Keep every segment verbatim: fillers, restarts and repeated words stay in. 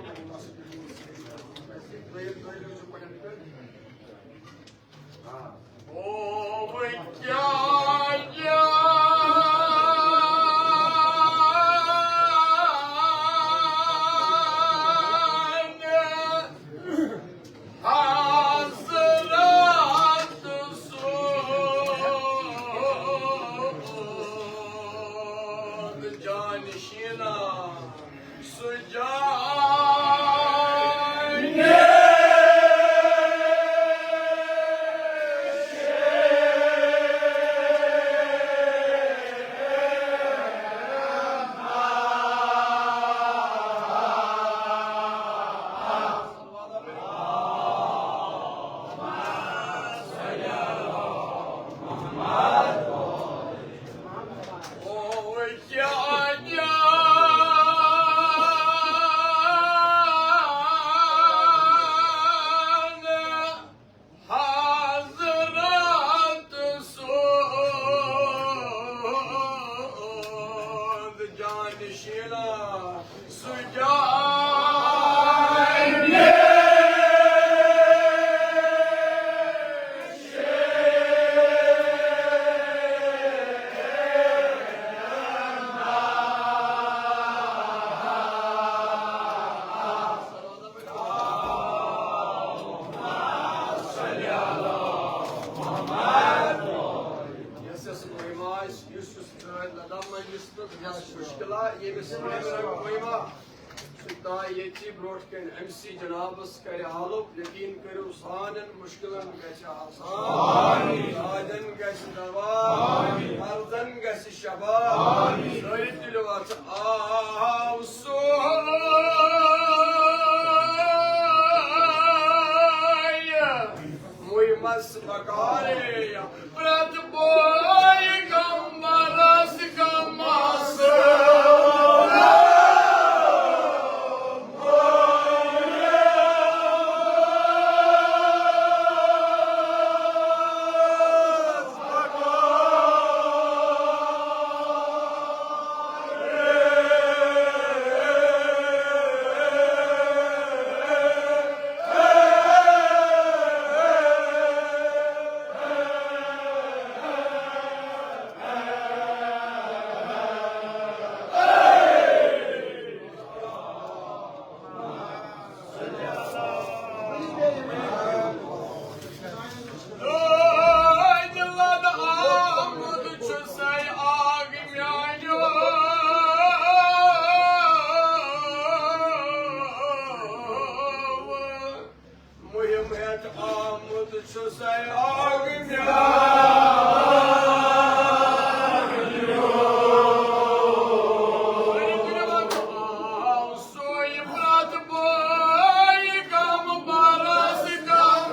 حضرت سُنٛد جانشینا، سُہ جان۔ حضرت سُنٛد جانشینا، سُہ جان۔ یۄس یۄس مُہِم آسہِ، یُس یُس ژٲرۍ لدان مجلس منٛز، یۄس مُشکِلا، ییٚمِس ییٚمہِ رنٛگہٕ مُہِما، سُہ تہِ تھایہِ ییٚتی برٛونٛٹھ کَنہِ أمۍ سٕے جنابس کرِ حلُک، یقیٖن کٔرِو سانٮ۪ن مُشکِلن گژھِ آسان، دادٮ۪ن گژھِ دوا، مرضن گژھِ شفا، سٲری تُلِو اَتھ آو سُہ۔ مُہِمس بکارے، پرٛٮ۪تھ بوے غمبرس غمس۔ مُہِم ہٮ۪تھ آمُت چھُ سیاگ میٛانیو۔ آو سُے پرٛٮ۪تھ بٲے غم برس غم۔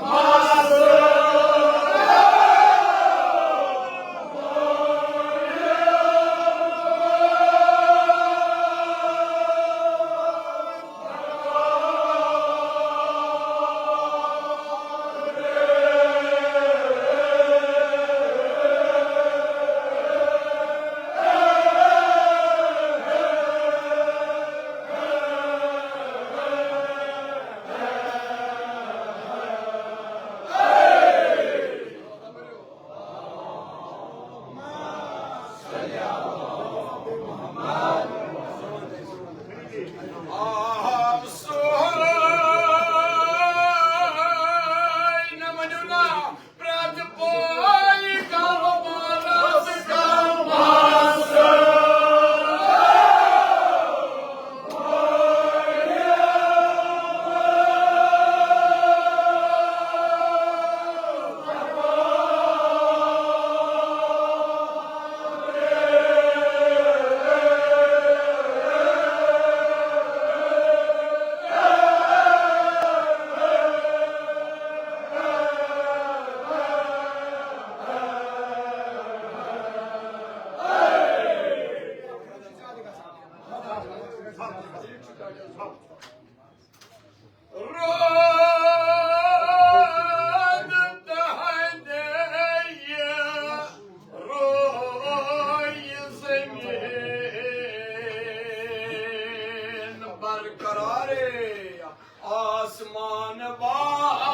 آسمان بار۔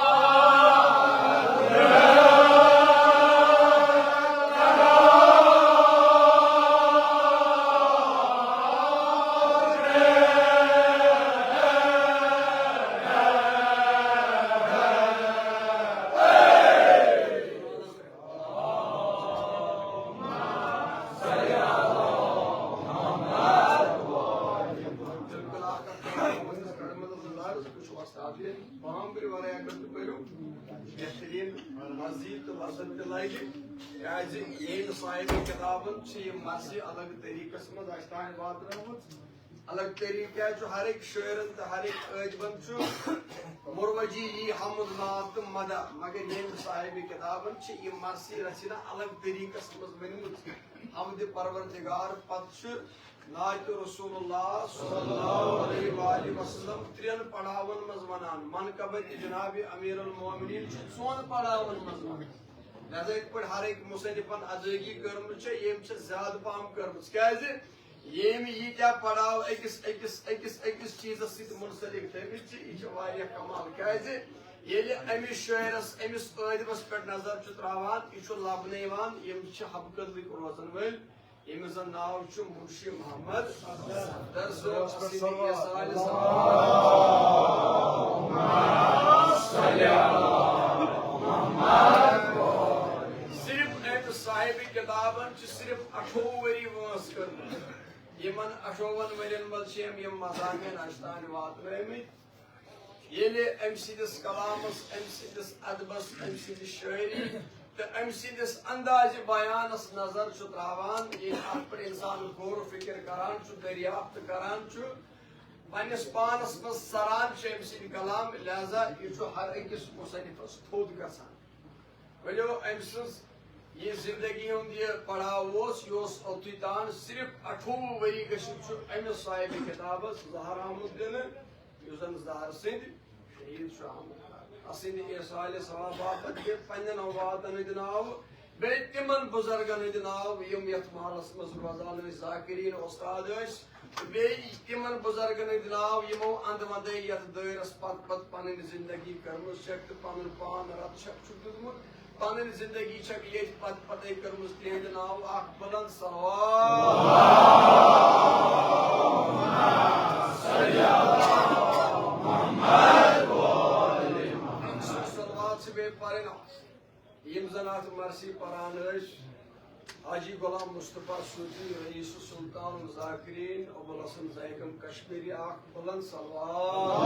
بامبرِ ورٲے اگر تُہۍ پٔرِو، بہتریٖن مزید تہٕ لذت تہِ لگہِ، کیازِ ییٚمہِ صاحب کتابن چھِ یِم مرثی الگ طریقس منٛز اسہِ تام واتنٲومٕژ۔ الگ طریقہ چھُ ہر أکۍ شٲعرن تہٕ ہر أکۍ ٲدبن چھُ مروجی یی حمد نعت تہٕ مدح، مگر ییٚمہِ صاحب کتابن چھِ یِم مرثی رژھِ نہ الگ طریقس منٛز ؤنمٕژ۔ حمد پروردگار پتہٕ چھُ نعت رسول اللہ صلی اللہ علیہ وآلہ وسلم ترٛٮ۪ن پڑاون منٛز ونان، منقبت جناب امیر المومنین چھُ ژۄن پڑاون منٛز ونان۔ لہذا یِتھ پٲٹھۍ ہر أکۍ مصنفن ادائیگی کٔرمٕژ چھےٚ، ییٚمۍ چھِ زیادٕ پہم کٔرمٕژ۔ کیازِ؟ ییٚمۍ ییٖتیٛاہ پڑاو أکِس، أکِس، أکِس، أکِس چیٖزس سۭتۍ منسلک تھٲومٕتۍ چھِ، یہِ چھِ واریاہ کمال۔ کیازِ؟ ییٚلہِ أمِس شٲعرس، أمِس ٲدمس پٮ۪ٹھ نظر چھُ تراوان، یہِ چھُ لبنہٕ یِوان، یِم چھِ حبہٕ کدلٕکۍ روزن وٲلۍ، ییٚمِس زن ناو چھُ منشی محمد صفدر صٲب۔ اسہِ دِ ایصالِ ثواب۔ صرف أمۍ صاحب کتابن چھِ صرف اَٹھووُہ ؤری وٲنٛس کٔرمٕژ۔ یِمن اَٹھووُہن ؤرین منٛز چھِ أمۍ یِم مضامین اَسہِ تام واتنٲومٕتۍ۔ ییٚلہِ أمۍ سٕنٛدِس کلامس، أمۍ سٕنٛدِس ادبس، أمۍ سٕنٛدِ شٲعری تہٕ أمۍ سٕنٛدِس اندازِ بیانس نظر چھُ تراوان، ییٚلہِ اتھ پٮ۪ٹھ انسان غور و فکر کران چھُ، دریافت کران چھُ، پننِس پانس منٛز سران چھُ أمۍ سٕنٛدِ کلام، لہذا یہِ چھُ ہر أکِس مصنفس تھوٚد گژھان۔ ؤلِو، أمۍ سٕنٛز یہِ زندگی ہُنٛد یہِ پڑاو اوس، یہِ اوس اوٚتُے تام۔ صرف اَٹھووُہ ؤری گٔژھِتھ چھُ أمِس صاحب کتابس زہر آمُت دِنہٕ، یُس زن زہر سٕنٛدۍ شہید چھُ آمُت۔ اسٕنٛدِ ایصالِ ثواب باپتھ دِ پننٮ۪ن واتن ہٕنٛدۍ ناو، بیٚیہِ تِمن بُزرگن ہٕنٛدۍ ناو، یِم یتھ محلس منٛز روزان ٲسۍ، ذاکرین استاد ٲسۍ، تہٕ بیٚیہِ تِمن بُزرگن ہٕنٛدۍ ناو، یِمو اندٕ ودٲے یتھ دٲیرس پتہٕ پتہٕ پنٕنۍ زندگی کٔرمٕژ چھکھ تہٕ پنُن پان رتہٕ چھکھ چھُکھ دیُتمُت۔ پنٕنۍ زندگی چھکھ ییٚتھۍ پتہٕ پتے کٔرمٕژ، تِہنٛدِ ناوٕ اکھ بلند صلوات۔ صلوات چھِ بیٚیہِ پرٕنۍ۔ یِم زن اتھ مرثی پران ٲسۍ، حاجی غلام مصطفیٰ صوفی، رئیس السلطان الذاکرین، ابوالحسن زیکم کشمیری، اکھ بلند صلوات۔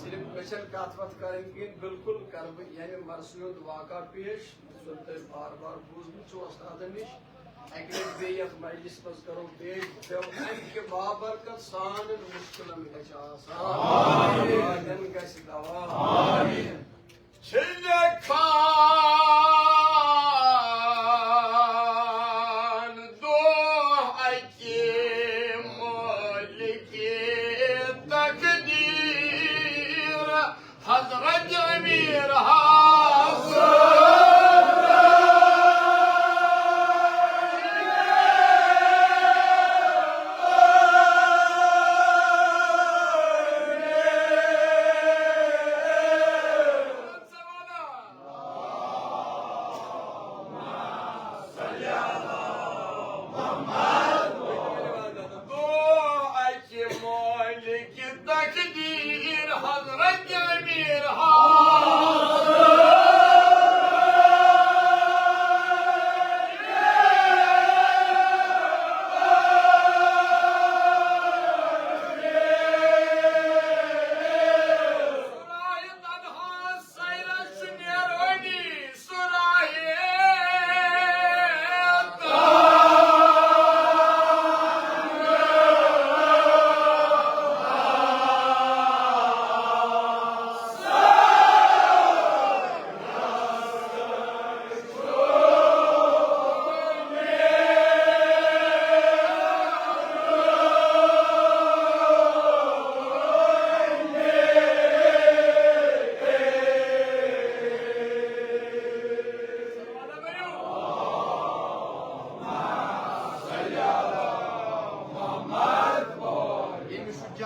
صرف گژھن کتھ وتھ کرٕنۍ کِنہٕ بالکل کرٕ بہٕ، یعنی مرثی ہُنٛد واقعہ پیش، یُس زن تۄہہِ بار بار بوٗزمُت چھُو وۄستادن نِش۔ اَکہِ لَٹہِ بیٚیہِ یَتھ مجلسہِ منٛز کرو پیش، دَپو اَمہِ کہِ بابرکت سانٮ۪ن مُشکِلن گژھِ آسان۔ آمین۔ باقین گژھِ دوا۔ آمین۔ چھِنہٕ خان دۄہ اَکہِ مٲلکِ تقدیٖر۔ حضرت امیر حسن۔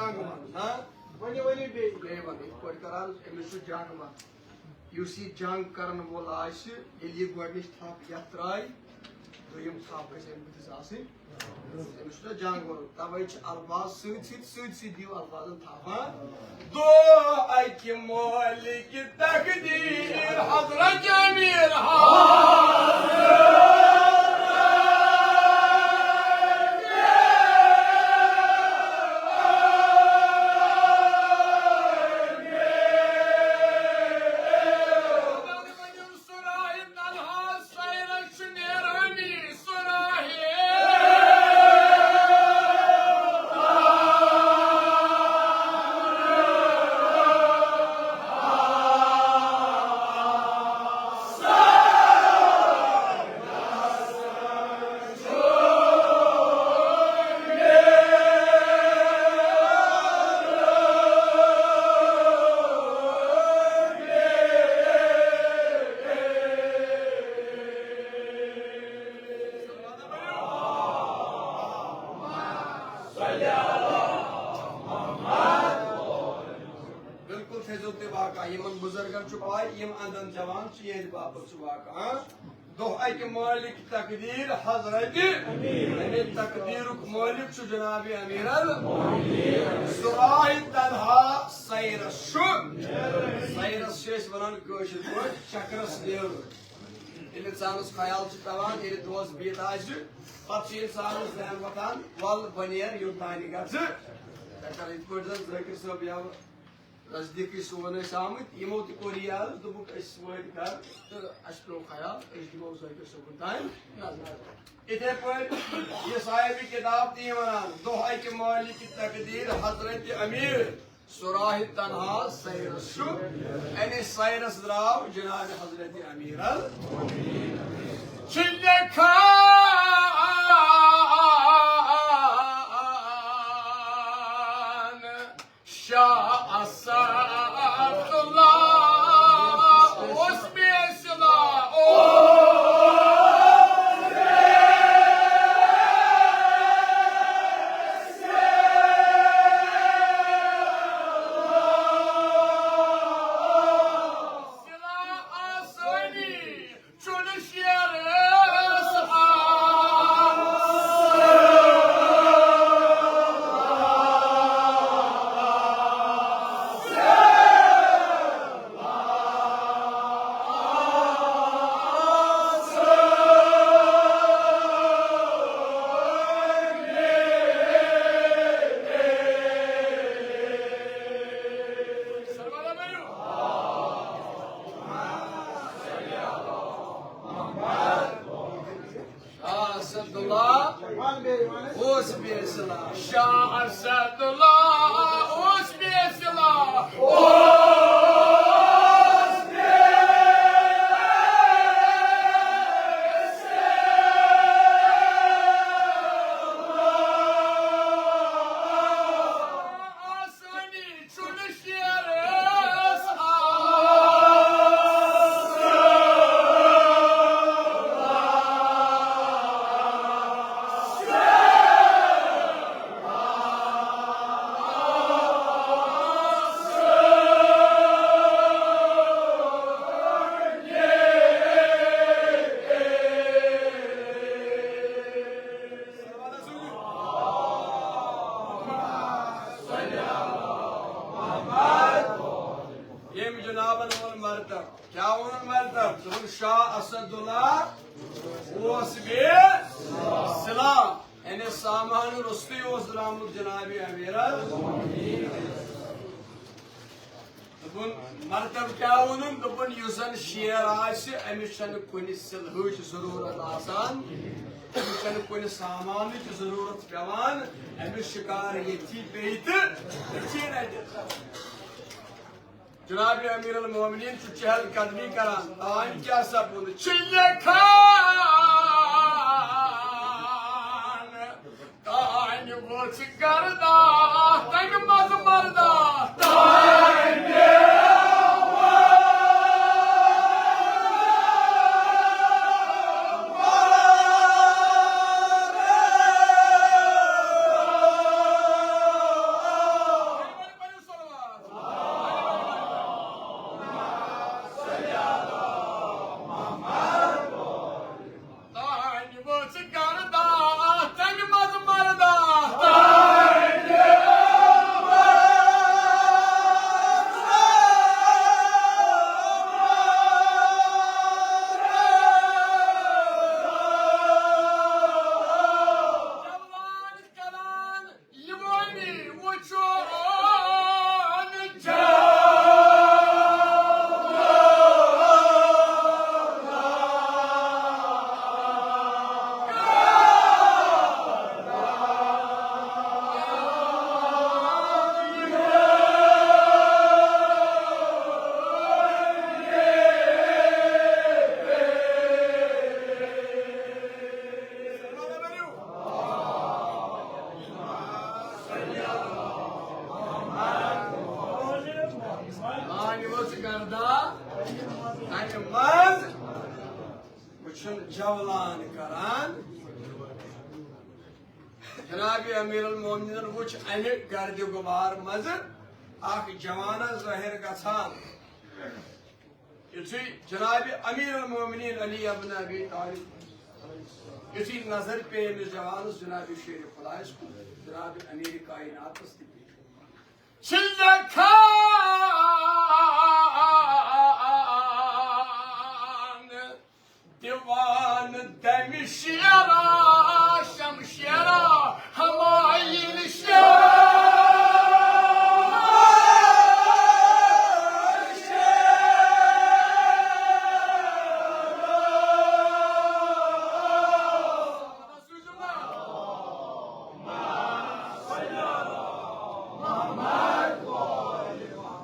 جنگ منٛز، ہاں؟ ؤنِو، ؤنِو بیٚیہِ۔ بیٚیہِ وَنہٕ، یِتھ پٲٹھۍ کران، أمِس چھُ جنگ منٛز۔ یُس یہِ جنگ کرن وول آسہِ، ییٚلہِ یہِ گۄڈٕنِچ تھپھ یتھ ترٛایہِ، دوٚیِم تھپھ گژھِ اَمہِ بٕتھِس آسٕنۍ۔ أمِس چھُ جنگ وَنُن، تَوَے چھِ الفاظ سۭتۍ سۭتۍ، سۭتۍ سۭتۍ دِیِو الفاظن تھپھ، ہاں؟ دۄہ اَکہِ مٲلِکہِ تقدیٖر حضرت امیر حاضر۔ سُراہی طلحہ سیرس چھُ نیرٲنی، سُراہی۔ بالکل تھٲیزیو تُہۍ واقعہ، یِمن بُزرگن چھُ پاے، یِم اندن جوان چھِ، یِہنٛدِ باپتھ چھُ واقعہ، ہاں؟ دۄہ اکہِ مٲلِک تقدیٖر حضرت، یعنی تقدیٖرُک مٲلِک چھُ جناب امیر ال۔ سُراہی طلحہ سیرس چھُ، سیرس چھِ أسۍ ونان کٲشِر پٲٹھۍ چکرس نیرُن۔ ییٚلہِ اِنسانَس خیال چھُ پٮ۪وان، ییٚلہِ دۄہَس بِہِتھ آسہِ، پَتہٕ چھُ اِنسانَس ذہن وۄتھان، وَلہٕ بہٕ نیرٕ یوٚتانۍ گژھٕ۔ تَتہِ یِتھ پٲٹھۍ زَن ذٲکِر صٲب یا نزدیٖکٕے سون ٲسۍ آمٕتۍ، یِمو تہِ کوٚر یہِ عرض، دوٚپُکھ، "أسۍ وٲتۍ گَرٕ تہٕ اَسہِ پیوٚو خیال، أسۍ دِمو ذٲکِر صٲبُن تام نظر۔" یِتھَے پٲٹھۍ یہِ صاحبِ کِتاب تہِ یہِ وَنان، دۄہ اَکہِ مٲلِکِ تقدیٖر حضرت امیر۔ سُراہی طلحہ سیرس چھُ، یعنی سیرس درٛاو جناب حضرت امیر ال۔ چھِ لیکھان شاہ اسد اللہ اوس بے سلاح، اوس سلاح آسٲنی، چھُنہٕ شیرس آ۔ شاہ اسد اللہ اوس بے سلاح۔ شاہ اسد اللہ اوس بے سلاح۔ اوس بے سلاح۔ آسٲنی چھُنہٕ شیرس آ۔ ییٚمۍ جنابن ووٚن مرتب، کیٛاہ ووٚنُن مرتب؟ دوٚپُن، شاہ اسد اللہ اوس بے سلاح، یعنی سامان روٚستُے اوس درٛامُت جناب امیر۔ دوٚپُن، مرتب کیٛاہ ووٚنُن؟ دوٚپُن، یُس زن شیر آسہِ، أمِس چھَنہٕ کُنہِ سِلہٕچ ضروٗرت آسان، أمِس چھَنہٕ کُنہِ سامانٕچ ضروٗرت پٮ۪وان، أمِس شِکار ییٚتھی پیٚیہِ تہٕ أتھی رَٹہِ۔ جناب امیر المومنین چھُ چہل قدمی کران، تام کیٛاہ سپُد؟ چھِ لیکھان کانہِ ؤژھ گرداہ، تَمہِ منٛزٕ مرداہ، تَمہِ جولان کران۔ جناب امیر المومنین وچھ امہِ گردِ غبار منٛز اکھ جوانا ظٲہِر گژھان۔ یُتھُے جناب امیر المومنین علی ابن ابی طالب، یُتھُے نظر پیٚیہِ أمِس جوانس جناب شیر خدایس کُن، جناب امیر کائناتس تہِ پیٚیہِ۔ چھِ لیکھان دیوان دمہِ شیرا، شمشیرا، ہمایل شیرا۔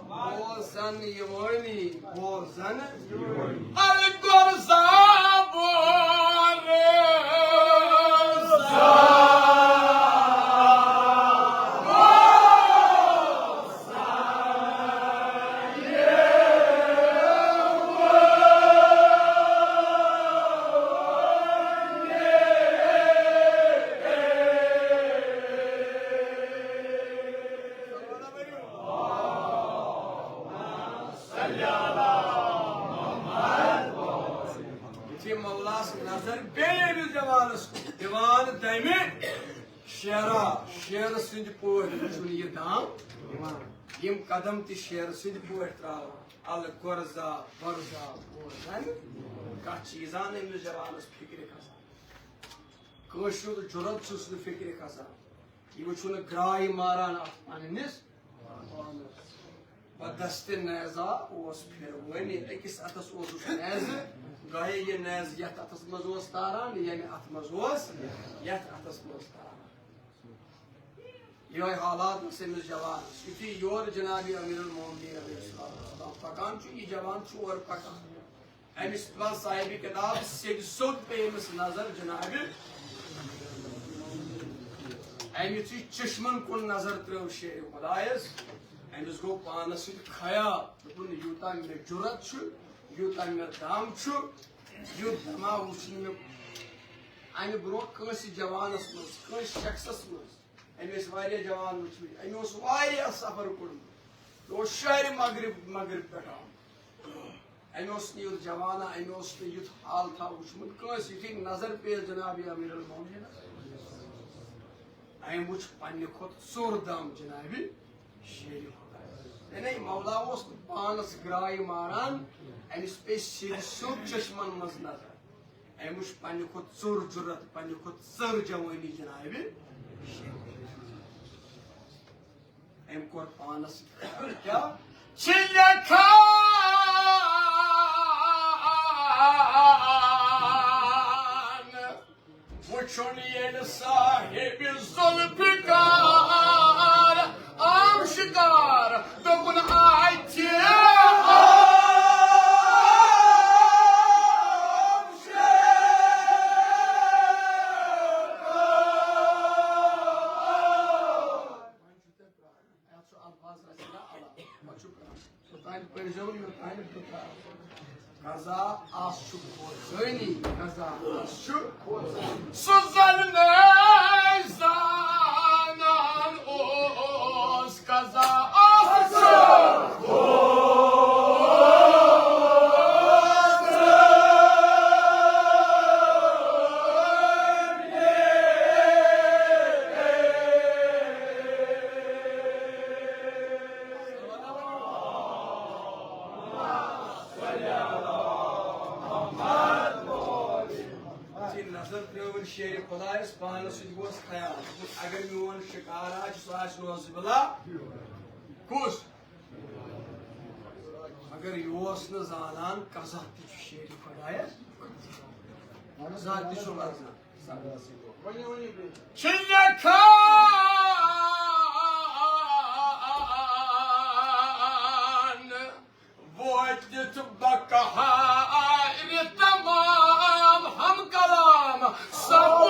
بوزن یوانی، بوزن یوانی۔ الگرزا بورزا۔ یُتھُے مولاہس نظر پیٚیہِ أمِس جوانس کُن، دِوان دمہِ شیرا، شیرٕ سٕنٛدۍ پٲٹھۍ وٕچھُن یہِ دم۔ یِم قدم تہِ شیرٕ سٕنٛدۍ پٲٹھۍ تراوان۔ الگرزا، برزا، بوزن۔ کتھ چیٖزان أمِس جوانس فکرِ کھسان۔ کٲنٛسہِ ہُنٛد جُرت چھُس نہٕ فکرِ کھسان۔ یہِ وٕچھُن گرٛایہِ ماران اَتھ پنٛنِس پانَس۔ بدست نیزا اوس پھِروٲنی، أکِس اَتھَس اوسُس نیزٕ، گاہے یہِ نیزٕ یَتھ اَتھَس منٛز اوس تاران، ییٚمہِ اَتھٕ منٛز اوس، یَتھ اَتھَس منٛز تاران۔ یِہوٚے حالات اوس أمِس جوانَس۔ یُتھُے یورٕ جناب امیر المومنین علیہ الصلوۃ والسلام پکان چھُ، یہِ جوان چھُ اورٕ پکان۔ أمِس چھِ دِوان صاحبِ کتاب سیٚدِ سیوٚد پیٚیہِ أمِس نظر جنابِ۔ أمۍ یُتھُے چشمن کُن نظر ترٲو شیرِ خدایس، أمِس گوٚو پانس سۭتۍ خیال، دوٚپُن، یوٗتاہ مےٚ جُرت چھُ، یوٗتاہ مےٚ دم چھُ، یُتھ دما وُچھ نہٕ مےٚ اَمہِ برونٛہہ کٲنٛسہِ جوانس منٛز، کٲنٛسہِ شخصس منٛز۔ أمۍ ٲسۍ واریاہ جوان وٕچھمٕتۍ۔ أمۍ اوس واریاہ سفر کوٚرمُت۔ یہِ اوس شہرِ مغرب، مغرب پٮ۪ٹھ آمُت۔ أمۍ اوس نہٕ یُتھ جوانا، أمۍ اوس نہٕ یُتھ حالتھا وٕچھمُت کٲنٛسہِ۔ یُتھُے نظر پیٚیَس جناب امیر المومنین، أمۍ وٕچھ پننہِ کھۄتہٕ ژوٚر دم جنابِ شیرِ خدایَس۔ یعنی مولا اوس نہٕ پانَس گرٛایہِ ماران، أمِس پیٚیہِ سیٚدِ سیوٚد چشمن منٛز نظر۔ أمۍ وٕچھ پننہِ کھۄتہٕ ژوٚر جُرت، پننہِ کھۄتہٕ ژٔر جوٲنی جنابِ۔ أمۍ کوٚر پانس کیٛاہ؟ چھِ لیکھان وٕچھُن ییٚلہِ صاحبِ ذوالفقار آم شکار دوٚپُن آتہِ۔ قضا آس چھُ کھوژٲنی، قضا آس چھُ کھوژٲنی۔ سُہ زن نَے زانان اوس قضا آس چھُ کھوژٲنی۔ یُتھُے نظر ترٲوٕن شیرِ خۄدایَس، پانَس سۭتۍ گوس خیال، دوٚپُس، اگر میون شِکارا چھُ، سُہ آسہِ نوزُ باللہ کُس؟ مگر یہِ اوس نہٕ زانان، قضا تہِ چھُ شیرِ خۄدایَس، قضا تہِ چھُ وَزنان۔ چھِ لیکھان وٲتِتھ بقہارِ تمام ہم کلام سبو۔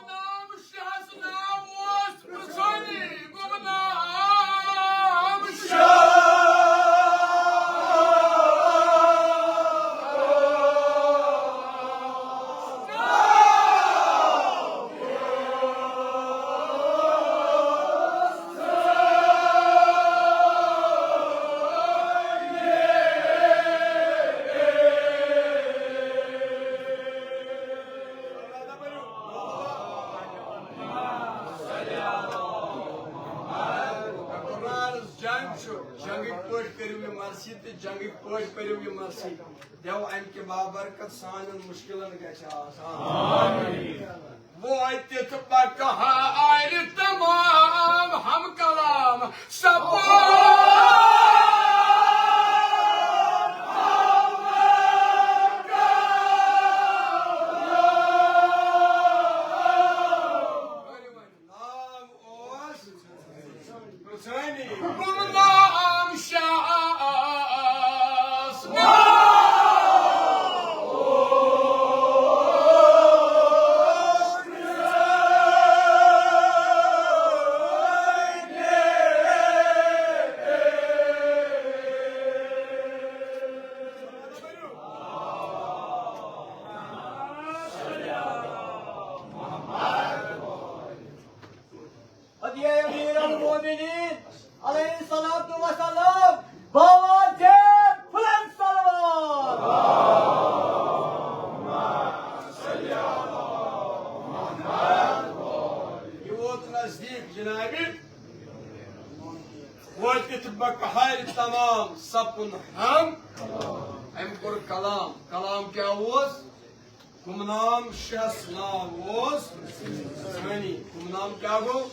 نام شہس ناو اوس جنگ چھُ، جنگٕکۍ پٲٹھۍ کٔرِو یہِ مرثی تہٕ جنگٕکۍ پٲٹھۍ پٔرِو یہِ مرثی۔ دیو اَمہِ کہِ بابرکت سانٮ۪ن مُشکِلن گژھِ آسان۔ وٲتِتھ پکہٕ ہارِ تمام ہم کلام سپُد۔ نام اوس حسینی۔ گمنام شاہ۔ ادیے امیر المومنین علیہ الصلوۃ والسلام، بابا جے پھلن صلوات۔ یہ ووت نزدیک جناب، وٲتِتھ بکہارِ تمام سپُد ہم۔ أمۍ کوٚر کلام۔ کلام کیٛاہ اوس؟ گمنام شخص ناو اوس حسینی۔ گمنام کیٛاہ گوٚو؟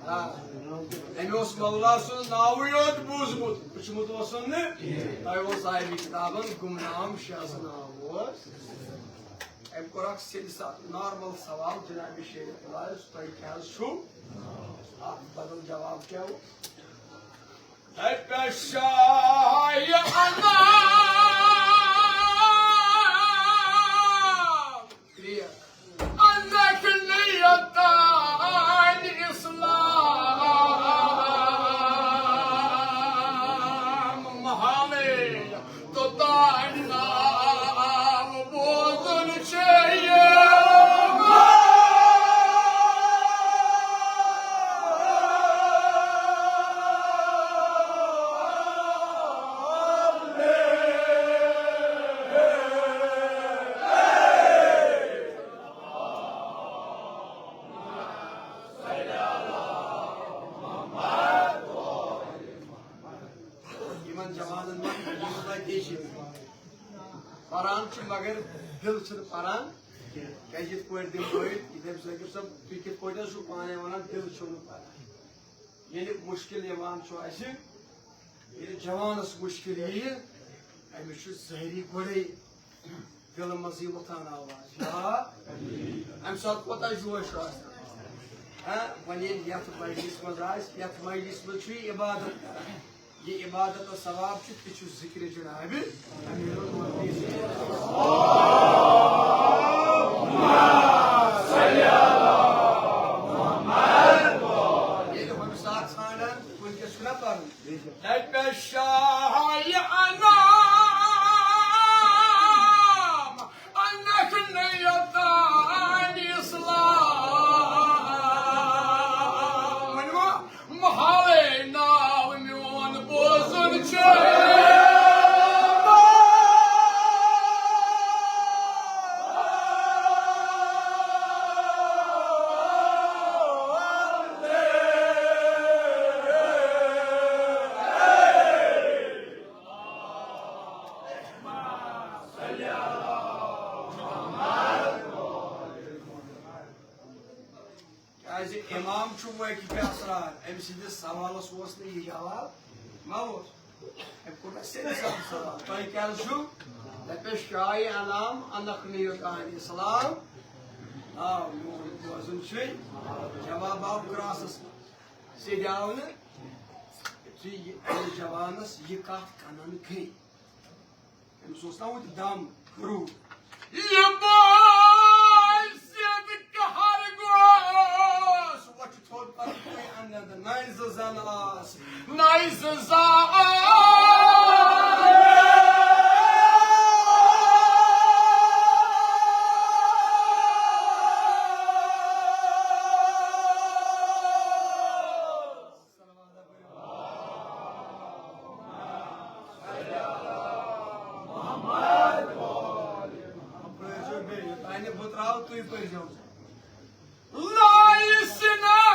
آ، أمۍ اوس مولا سُنٛد ناوٕے یوت بوٗزمُت، وٕچھمُت اوسُن نہٕ۔ تۄہہِ اوس سارنٕے کِتابن گمنام شخص ناو اوس۔ أمۍ کوٚر اکھ سیٚدِ سا-، نارمل سوال، جناب شیخ خۄدایس، تۄہہِ کیٛاہ حظ چھُو؟ اکھ بدل جواب کیٛاہ اوس؟ اے پیشہ انام، اندک نیتان اسلام، محالے توٚتام ناو بوزُن چھُ یہِ۔ یِمن جوانن منٛز یِم لگے چھِ پران چھِ، مگر دِل چھُنہٕ پران کینٛہہ۔ کیٛازِ یِتھ پٲٹھۍ دِل پٔرۍ، یِتھے ذٲکِر صٲب، تُہۍ کِتھ پٲٹھۍ حظ چھِو پانَے وَنان، دِل چھُنہٕ پران؟ ییٚلہِ مُشکِل یِوان چھُ اَسہِ، ییٚلہِ جوانَس مُشکِل یِیہِ، أمِس چھُ ظٲہری گۄڈَے دِلہٕ منٛزٕے وۄتھان آواز، یا اَمہِ ساتہٕ کوٗتاہ جوش چھُ آسان۔ ہاں، وۄنۍ ییٚلہِ یَتھ مجلِس منٛز آسہِ، یَتھ مجلِس منٛز چھُ یہِ عبادت کران۔ یہِ عبادت و ثواب چھُ، تہِ چھُ ذِکرِ جنابِ امیٖر المومنیٖن۔ ییٚلہِ ہُمہِ ساتہٕ ژھانٛڈان، وٕنکیٚس چھُنہ پَرُن۔ نبی شاہ انام، انک نیتان اسلام۔ ؤنِو، محالے ناو میون بوزُن چھُ۔ کیازِ امام چھُ وٲقفِ اسرار، أمۍ سٕنٛدِس سوالس اوس نہٕ یہِ جواب، ما اوس؟ أمۍ کوٚر نہ سیٚدِ سادٕ سوال، تۄہہِ کیٛاہ حظ چھُو؟ دَپٮ۪س شاہِ انام انکھ نیوٗ تانۍ اسلام۔ آ، میون بوزُن چھُے، جواب آو کراسس منٛز، سیٚدِ آو نہٕ۔ ژٕ یہِ، أمِس جوانس یہِ کتھ کنن کھے۔ أمِس اوس نا وُنہِ دم، گروٗپ۔ یہِ بوزِتھ قہر گوس، وۄتھ تھوٚد پتہٕ گٔے اندر، نَے زٕ زن آس، نَے زٕ زن آس۔ پٔرۍزیو بیٚیہِ، یوٚتانۍ نہٕ بہٕ ترٛاوٕ، تُہۍ پٔرۍزیو۔ لایہِ سِنان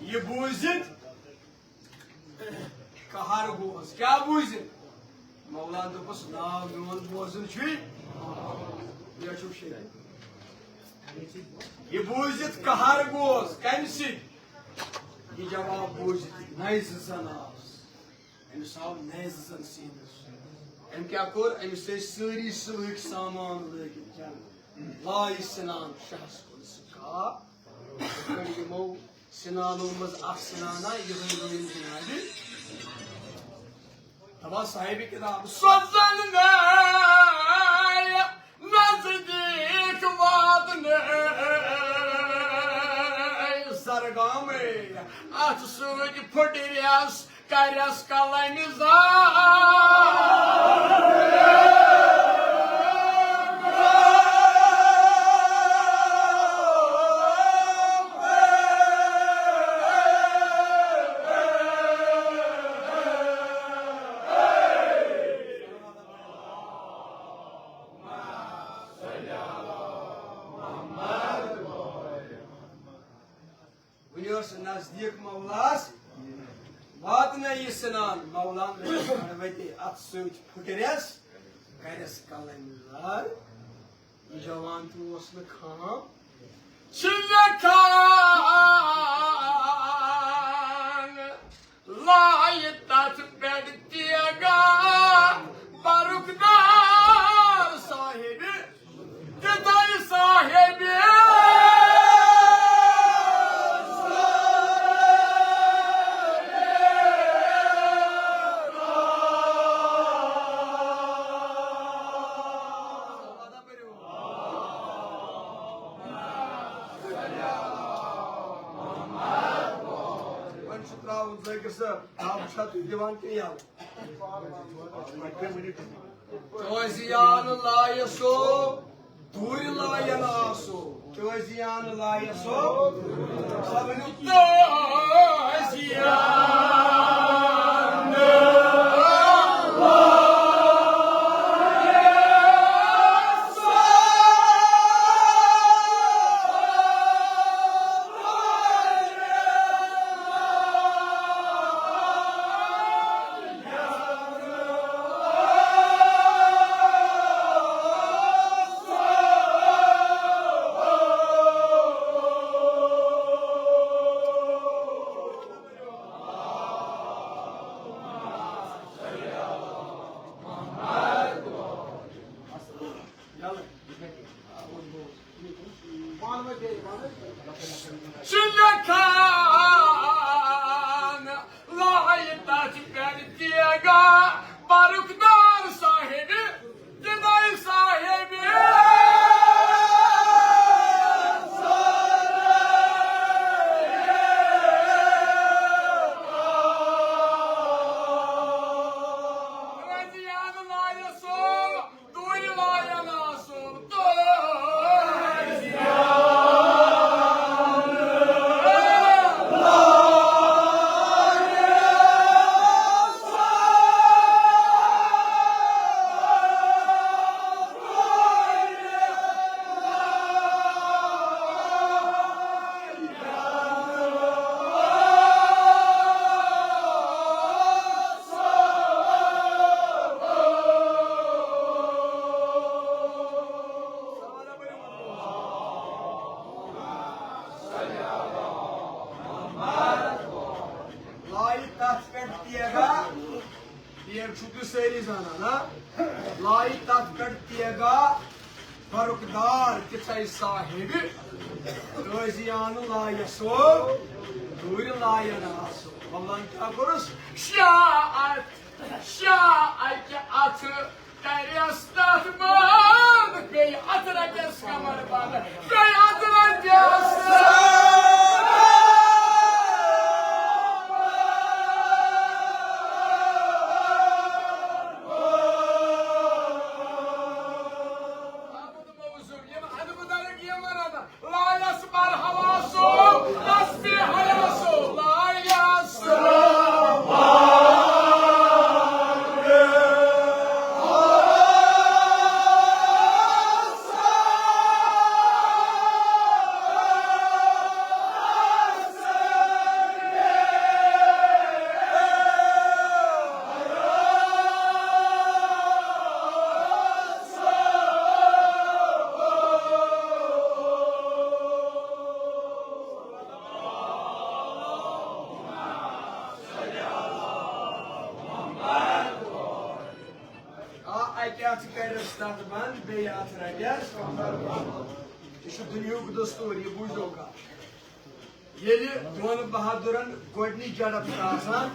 یہِ بوٗزِتھ قہر گوس۔ کیٛاہ بوٗزِتھ؟ مولان دوٚپُس، ناو میون بوزُن چھُے، یہِ چھُ شریٖف۔ یہِ بوٗزِتھ قہر گوس۔ کَمہِ سۭتۍ؟ یہِ جواب بوٗزِتھ نَیہِ زٕ زَن آس۔ أمِس آو نَیہِ زٕ زَن سیٖنَس۔ أمۍ کیٛاہ کوٚر؟ أمِس ٲسۍ سٲری سۭتۍ سامان لٲگِتھ جنگ۔ لایہِ سِنان شاہَس کُن سُہ کاہ۔ یِتھ کٔنۍ یِمو سِنانو منٛز اَکھ سِنانا یِہوٚے رُوِن جنابِ۔ دَپان صاحبِ کِتاب، سوزن گٔے نزدیٖک واتنَے زرگامَے، اَتھ سۭتۍ پھُٹرٮ۪س کرٮ۪س کلمہِ زار۔ وُنہِ ٲس نزدیٖک مولاہَس واتنَے یہِ سِنان، مولان لٔگِس گۄڈٕ وَتے اَتھ سۭتۍ پھُٹرٮ۪س، کَرٮ۪س کَلَن لار۔ یہِ جوان تہِ اوس نہٕ خام۔ چھِ لیکھان لایہِ تَتھ پٮ۪ٹھ تیگا، بَرُک دار صاحبِ، تِتھَے صاحبِ۔ وۄنۍ چھُ ترٛاوُن زٲکِر صٲب، ناو چھا تُہۍ دِوان کِنہٕ یَلہٕ؟ تٲزیان لایسو، دوٗرِ لایَن آسو۔ تٲزیان لایسو، سب ؤنِو تٲزیان۔ چھِ لیکھان لایہِ تَتھ پٮ۪ٹھ تیگا، بَرُک دار صاحبِ، تِتھَے صاحبِ۔ رضیان لایہِ سو، دوٗرِ لایَن آسو تٲزیان۔ لایہِ تَتھ پٮ۪ٹھ تیگا، تیگ چھُو تُہۍ سٲری زانان، ہا؟ لایہِ تَتھ پٮ۪ٹھ تیگا، بَرُک دار تِتھَے صاحبِ۔ تٲزیان لایسو، دوٗرِ لایَن آسو۔ مولان کیٛاہ کوٚرُس؟ شاہ اَتھ، شاہ اَکہِ اَتھٕ کَرٮ۪س تَتھ بنٛد، بیٚیہِ اَتھٕ رَٹٮ۪س کَمَر بنٛد، بیٚیہِ اَتھٕ رَٹٮ۪س۔ لایس بر حواسو، تسبیح حیاسو، لایس۔ ژٕ کَرٮ۪س تَتھ بنٛد، بیٚیہِ اَتھ رَٹٮ۪س۔ یہِ چھُ دُنیاہُک دستوٗر، یہِ بوٗزِو کَتھ۔ ییٚلہِ دۄن بہادُرَن گۄڈٕنِچ جھڑپ چھِ آسان،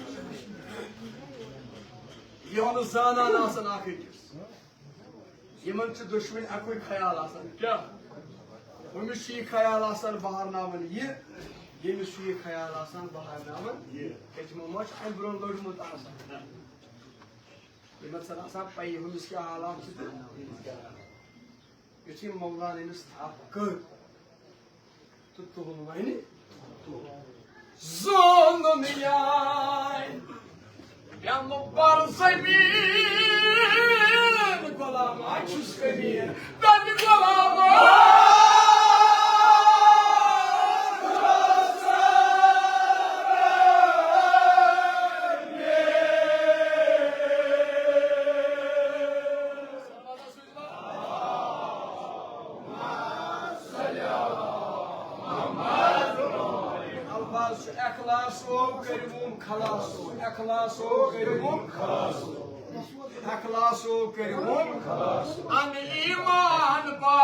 یِم نہٕ زانان آسان اَکھ أکِس، یِمَن چھُ دُشمَن اَکُے خیال آسان۔ کیٛاہ؟ ہُمِس چھُ یہِ خیال آسان، بہٕ ہارناوَن یہِ، ییٚمِس چھُ یہِ خیال آسان، بہٕ ہارناوَن یہِ۔ کیٛازِ یِمو ما چھُ اَمہِ برٛونٛہہ لوٚڑمُت آسان؟ یِمَن چھَنہٕ آسان پَیی، ہُمِس کیٛاہ حالات چھِ۔ یُتھُے مولان أمِس تھپھ کٔر تہٕ تُل وۄنۍ۔ زونُن یار، پیٚمہٕ بر زمین، غلام چھُس کمین، تَتہِ غلام۔ الفاظ چھُ اخلاصو کٔرِوُم خلاصو، اخلاصو کٔرِوُم خلاصو، اخلاصو کٔرِوُم خلاصو۔ ان ایمان با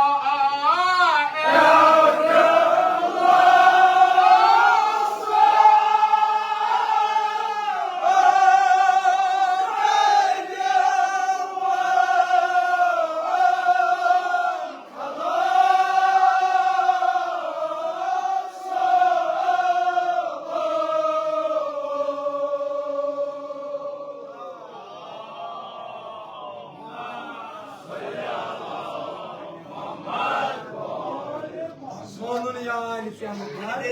زونُن یانہِ پیٚمہٕ بر،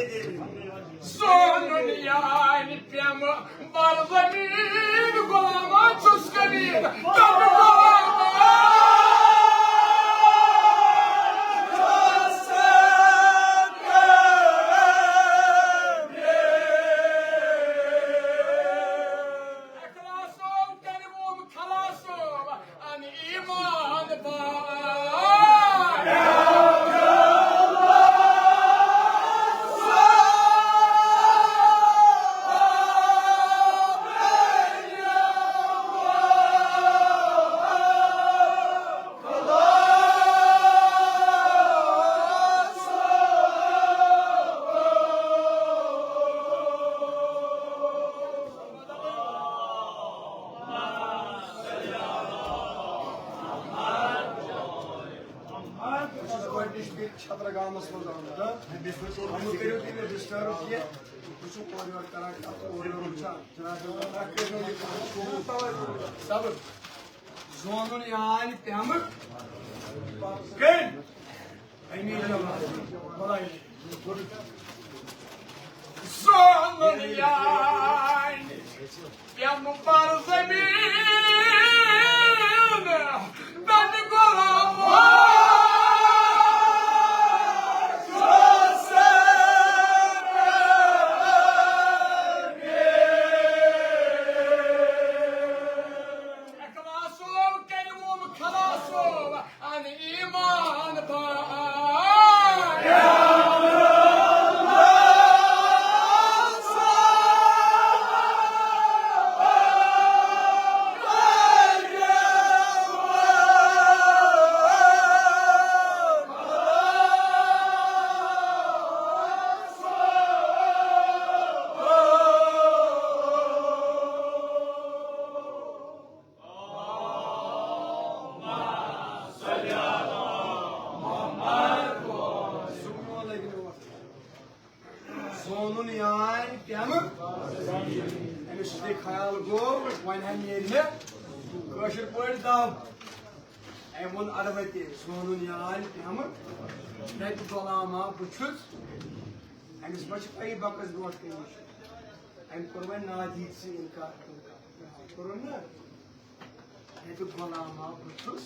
زونُن یانہِ پیٚمہٕ بر زمین، غلام چھُس کمین، تَتہِ غلام۔ اخلاصو کٔرِوُم خلاصو، ان ایمان با۔ بہٕ چھُس گۄڈٕنِچ پھِرِ چھترٕ گامَس منٛز آمُت، ہاں؟ وۄنۍ مہٕ کٔرِو تُہۍ مےٚ disturb کینٛہہ۔ بہٕ چھُس اورٕ یورٕ کران کَتھ، اورٕ یورٕ وٕچھان۔ جناب، اَتھ کٔرِو یہِ صبر۔ زونُن یانہِ پیٚمہٕ کٔمۍ؟ امین جمال۔ بلائے۔ زونُن یانہِ پیٚمہٕ بر زمین، تَتہِ غلام۔ اخلاصو کٔرِوُم خلاصو، ان ایمان با۔ زونُن یانہِ پیٚمہٕ۔ أمِس یُتھُے خیال گوٚو، وۄنۍ ہا نیرِ مےٚ کٲشِر پٲٹھۍ دَب۔ أمۍ ووٚن اَڑٕ وَتہِ، زونُن یانہِ پیٚمہٕ۔ مےٚ تہِ غلام ہا بہٕ چھُس۔ أمِس ما چھِ پَیی بۄکَس برونٛٹھ کَنہِ چھُ؟ أمۍ کوٚر وۄنۍ نادیٖد سۭتۍ اِنکار۔ کوٚرُن نا؟ ہے تہٕ غلام ہا بہٕ چھُس۔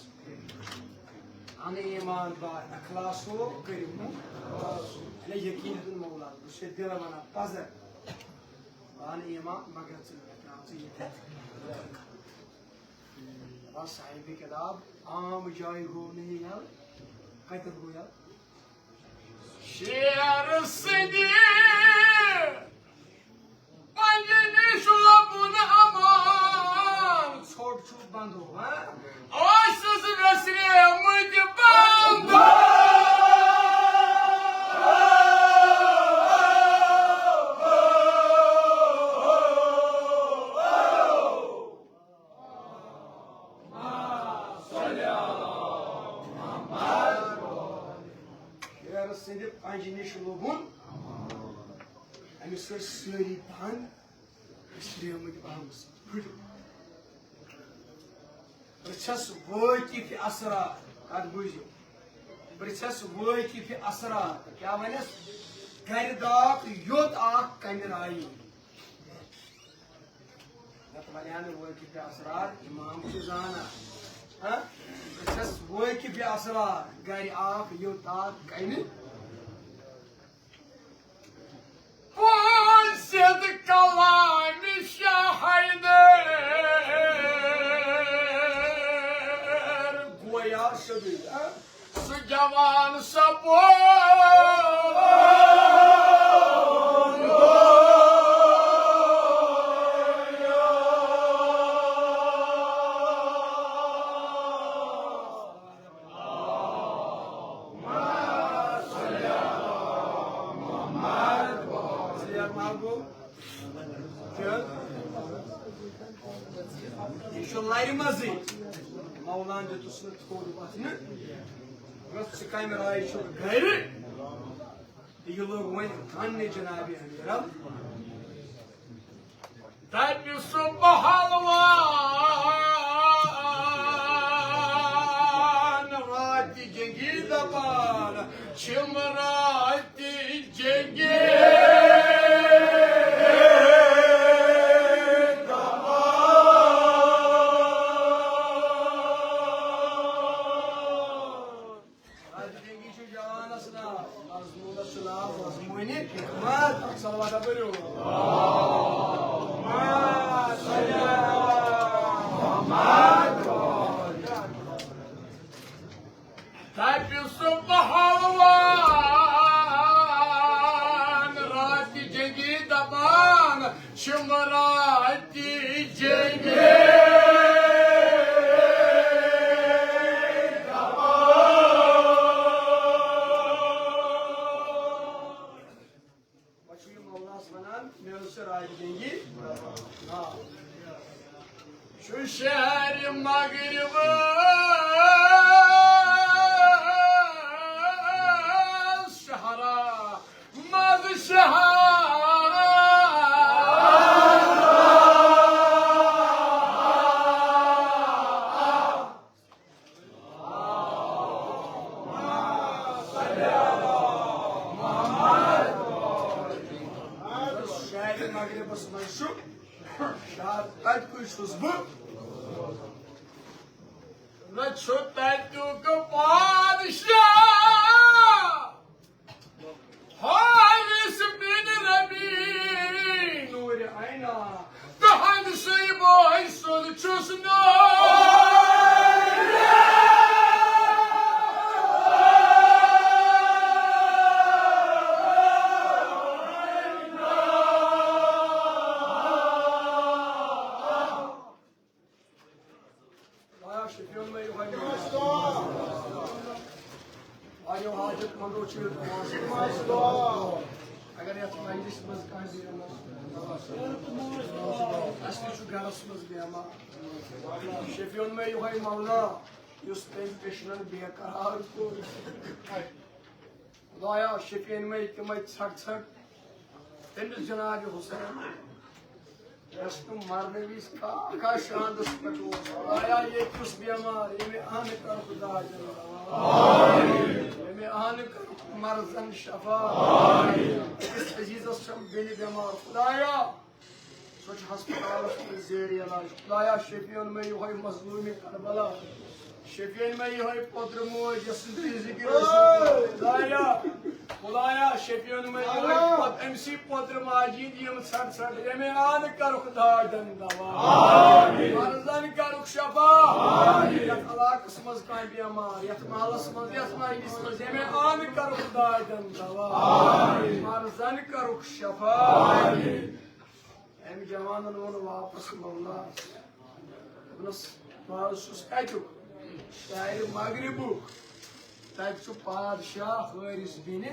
اَنہٕ ایمان با اخلاصو کٔرِو۔ ہے یقیٖن دیُن مولا، بہٕ چھُس دِلہٕ وَنان پَزر۔ بہٕ اَنہٕ ایمان مگر ژٕ مےٚ ترٛاو ژٕ ییٚتٮ۪تھ۔ دَپان صاحبِ کِتاب عام جایہِ گوٚو نہٕ یہِ یَلہٕ۔ کَتٮ۪تھ گوٚو یَلہٕ؟ شیر سٕنٛدِ پنجہِ نِش لوٚبُن امان۔ ژھوٚٹ چھُ بنٛدو، ہاں؟ اوس نِش لوٚبُن، أمِس ٲسۍ سٲری پَہَن أسۍ چھِ ریمٕتۍ پَہمَس پھٕٹِتھ۔ پرٛژھٮ۪س وٲقِفِ اسرار، کَتھ بوٗزِو؟ پرٛژھٮ۪س وٲقِفِ اسرار، کیٛاہ وَنٮ۪س؟ گَرِ داکھ یوٚت اَکھ کَمہِ رایہِ؟ نَتہٕ وَنہِ ہا نہٕ وٲقِفِ اسرار، اِمام چھُ زانان۔ ہاں؟ پرٛژھٮ۪س وٲقِفِ اسرار، گَرِ اَکھ یوٚت اَکھ کَمہِ؟ پانٛژھ شیٚتھ کلامِ شاہ حیدر، گویا شدید، ہاں؟ سُہ جوان سپُد۔ یہِ چھُ لرِ منٛزٕے۔ مولان دیُتُس نہٕ تھوٚد وۄتھنہٕ۔ دوٚپُس، ژٕ کَمہِ رایہِ چھُکھ گرِ؟ تہٕ یہِ لوٚگ وۄنۍ وَننہِ جنابِ امیٖرم۔ دَپہِ سُہ پہلوان راتہِ جنگی دَپان، چھِم راتہِ جنگی دَپان۔ راتہِ جنگی چھُ جوانَس ناو، مضموٗنَس چھُ ناو مضموٗنِ حکمت۔ اَکھ صلوات ہا پٔرِو۔ دَپہِ سُہ پہلوان راتہِ جنگی دَپان، چھِم راتہِ جنگی دَپان۔ وۄنۍ چھُ یہِ مولناہَس وَنان، مےٚ ٲس یہِ راتہِ جنگی۔ آ۔ چھُ شہرِ مغرب شہرا منٛز شہر۔ شہرِ مغربس منٛز چھُ شہر، تَتہِ کُے چھُس بہٕ۔ نہ چھُ تَتیُک بادشاہ حارث بن ربیع نوٗرِ عینا، تُہنٛد سُے بوے سُنٛد چھُس نوٗر۔ آیا شفیعن میں یوہے ماز۔ آیا حاجت مندو چھ ماز۔ اگر یتھ مجلس منٛز کانٛہہ بیمار، اَسہِ تہِ چھُ گرس منٛز بیمار۔ شفیعن میں یوہے مولا، یُس تٔمۍ پیشنن بے قرار کوٚر۔ خدایا، شفیعن میں تِمے ژھٹھ ژھٹھ تٔمِس جناب حسین، یۄس نہٕ مرنہٕ وِزِ کانٛہہ کانٛہہ شاندس پٮ۪ٹھ اوس۔ خدایا، ییٚتہِ یُس بٮ۪مار، ییٚمہِ اہنہٕ کر خدا جل۔ ییٚمہِ اہنہٕ کر مرضن شفا۔ أکِس عزیزس چھم بیٚنہِ بٮ۪مار۔ خدایا، سۄ چھِ ہسپتالس منٛز زیر علاج۔ خدایا، شفیعن میں یوہے مظلوم کربلا۔ شفیعن میں یوہے پوتر موج، یۄس نہٕ تُہۍ ذکر ٲسِو کران۔ خدایا، خدایا، شفیعن میں یوہے پوت-، أمۍ سٕے پوتر ماجہِ ہِنٛدۍ یِم ژھٹھ ژھٹھ، ییٚمہِ اہنہٕ کرُکھ دادن دوا۔ مرضن کرُکھ شفا۔ یتھ علاقس منٛز کانٛہہ بٮ۪مار، یتھ محلس منٛز، یتھ مجلس منٛز، ییٚمہِ اہنہٕ کرُکھ دادن دوا۔ مرضن کرُکھ شفا۔ أمۍ جوانن ووٚن واپس مولا۔ دوٚپنس، بہٕ حظ چھُس کتیُک؟ شہرِ مغربُک۔ تتہِ چھُ پادشاہ حٲرث بن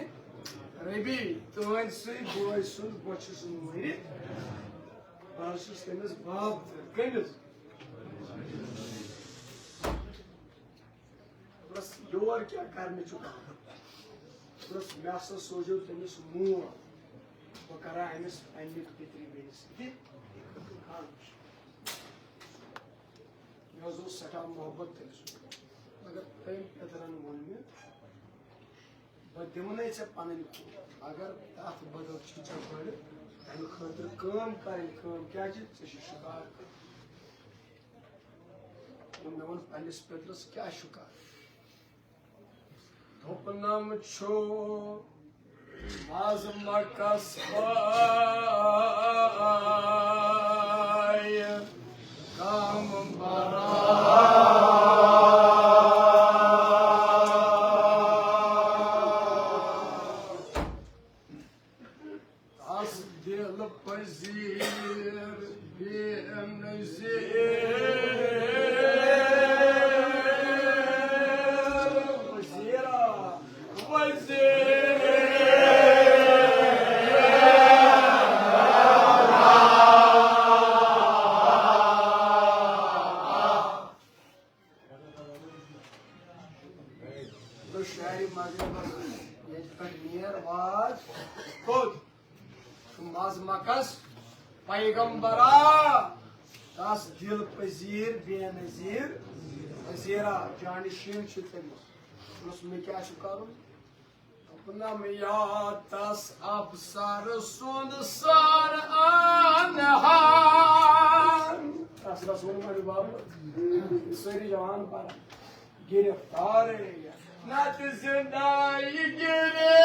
ربیع، تُہنٛدِ سٕے بٲے سُنٛد بۄچھِ سُنٛد مٲرِتھ۔ بہٕ حظ چھُس تٔمِس باب تہِ۔ کٔمِس؟ دوٚپنس، یور کیٛاہ کرنہِ چھُکھ آمُت؟ دوٚپُس، مےٚ ہسا سوزیو تٔمِس مول، بہٕ کرٕ ہا أمِس پننہِ پِترِ بیٚنہِ سۭتۍ خانٛدر۔ مےٚ حظ اوس سٮ۪ٹھاہ محبت تٔمِس سۭتۍ، مگر تٔمۍ پِترَن ووٚن مےٚ، بہٕ دِمہٕ نَے ژےٚ پنٕنۍ کوٗر، مگر تَتھ بدل چھُے ژےٚ گۄڈٕ تَمہِ خٲطرٕ کٲم کَرٕنۍ۔ کٲم کیٛاہ چھِ؟ ژےٚ چھُے شِکار کَرُن۔ مےٚ ووٚن پننِس پِترَس، کیٛاہ شِکار؟ دوٚپنم چھُ ماز مکس پاے کم برابر۔ تس دل پذیر بے نظیر وزیرا، وزیر۔ گوٚو شاعری مغربس ییٚتہِ پٮ۪ٹھ نیر واز کوٚت؟ مز مکس پیغمبرا، تس دل پذیر بے نظیر وزیرا، جانشین چھُ تٔمِس۔ دوٚپمَس، مےٚ کیٛاہ چھُ کرُن؟ دوٚپنم، یاد تس افسر سُنٛد سر انہان۔ تس رسول مالی بابا، سٲری جوان پران۔ گرفتار نتہٕ زندہ یہِ گرے۔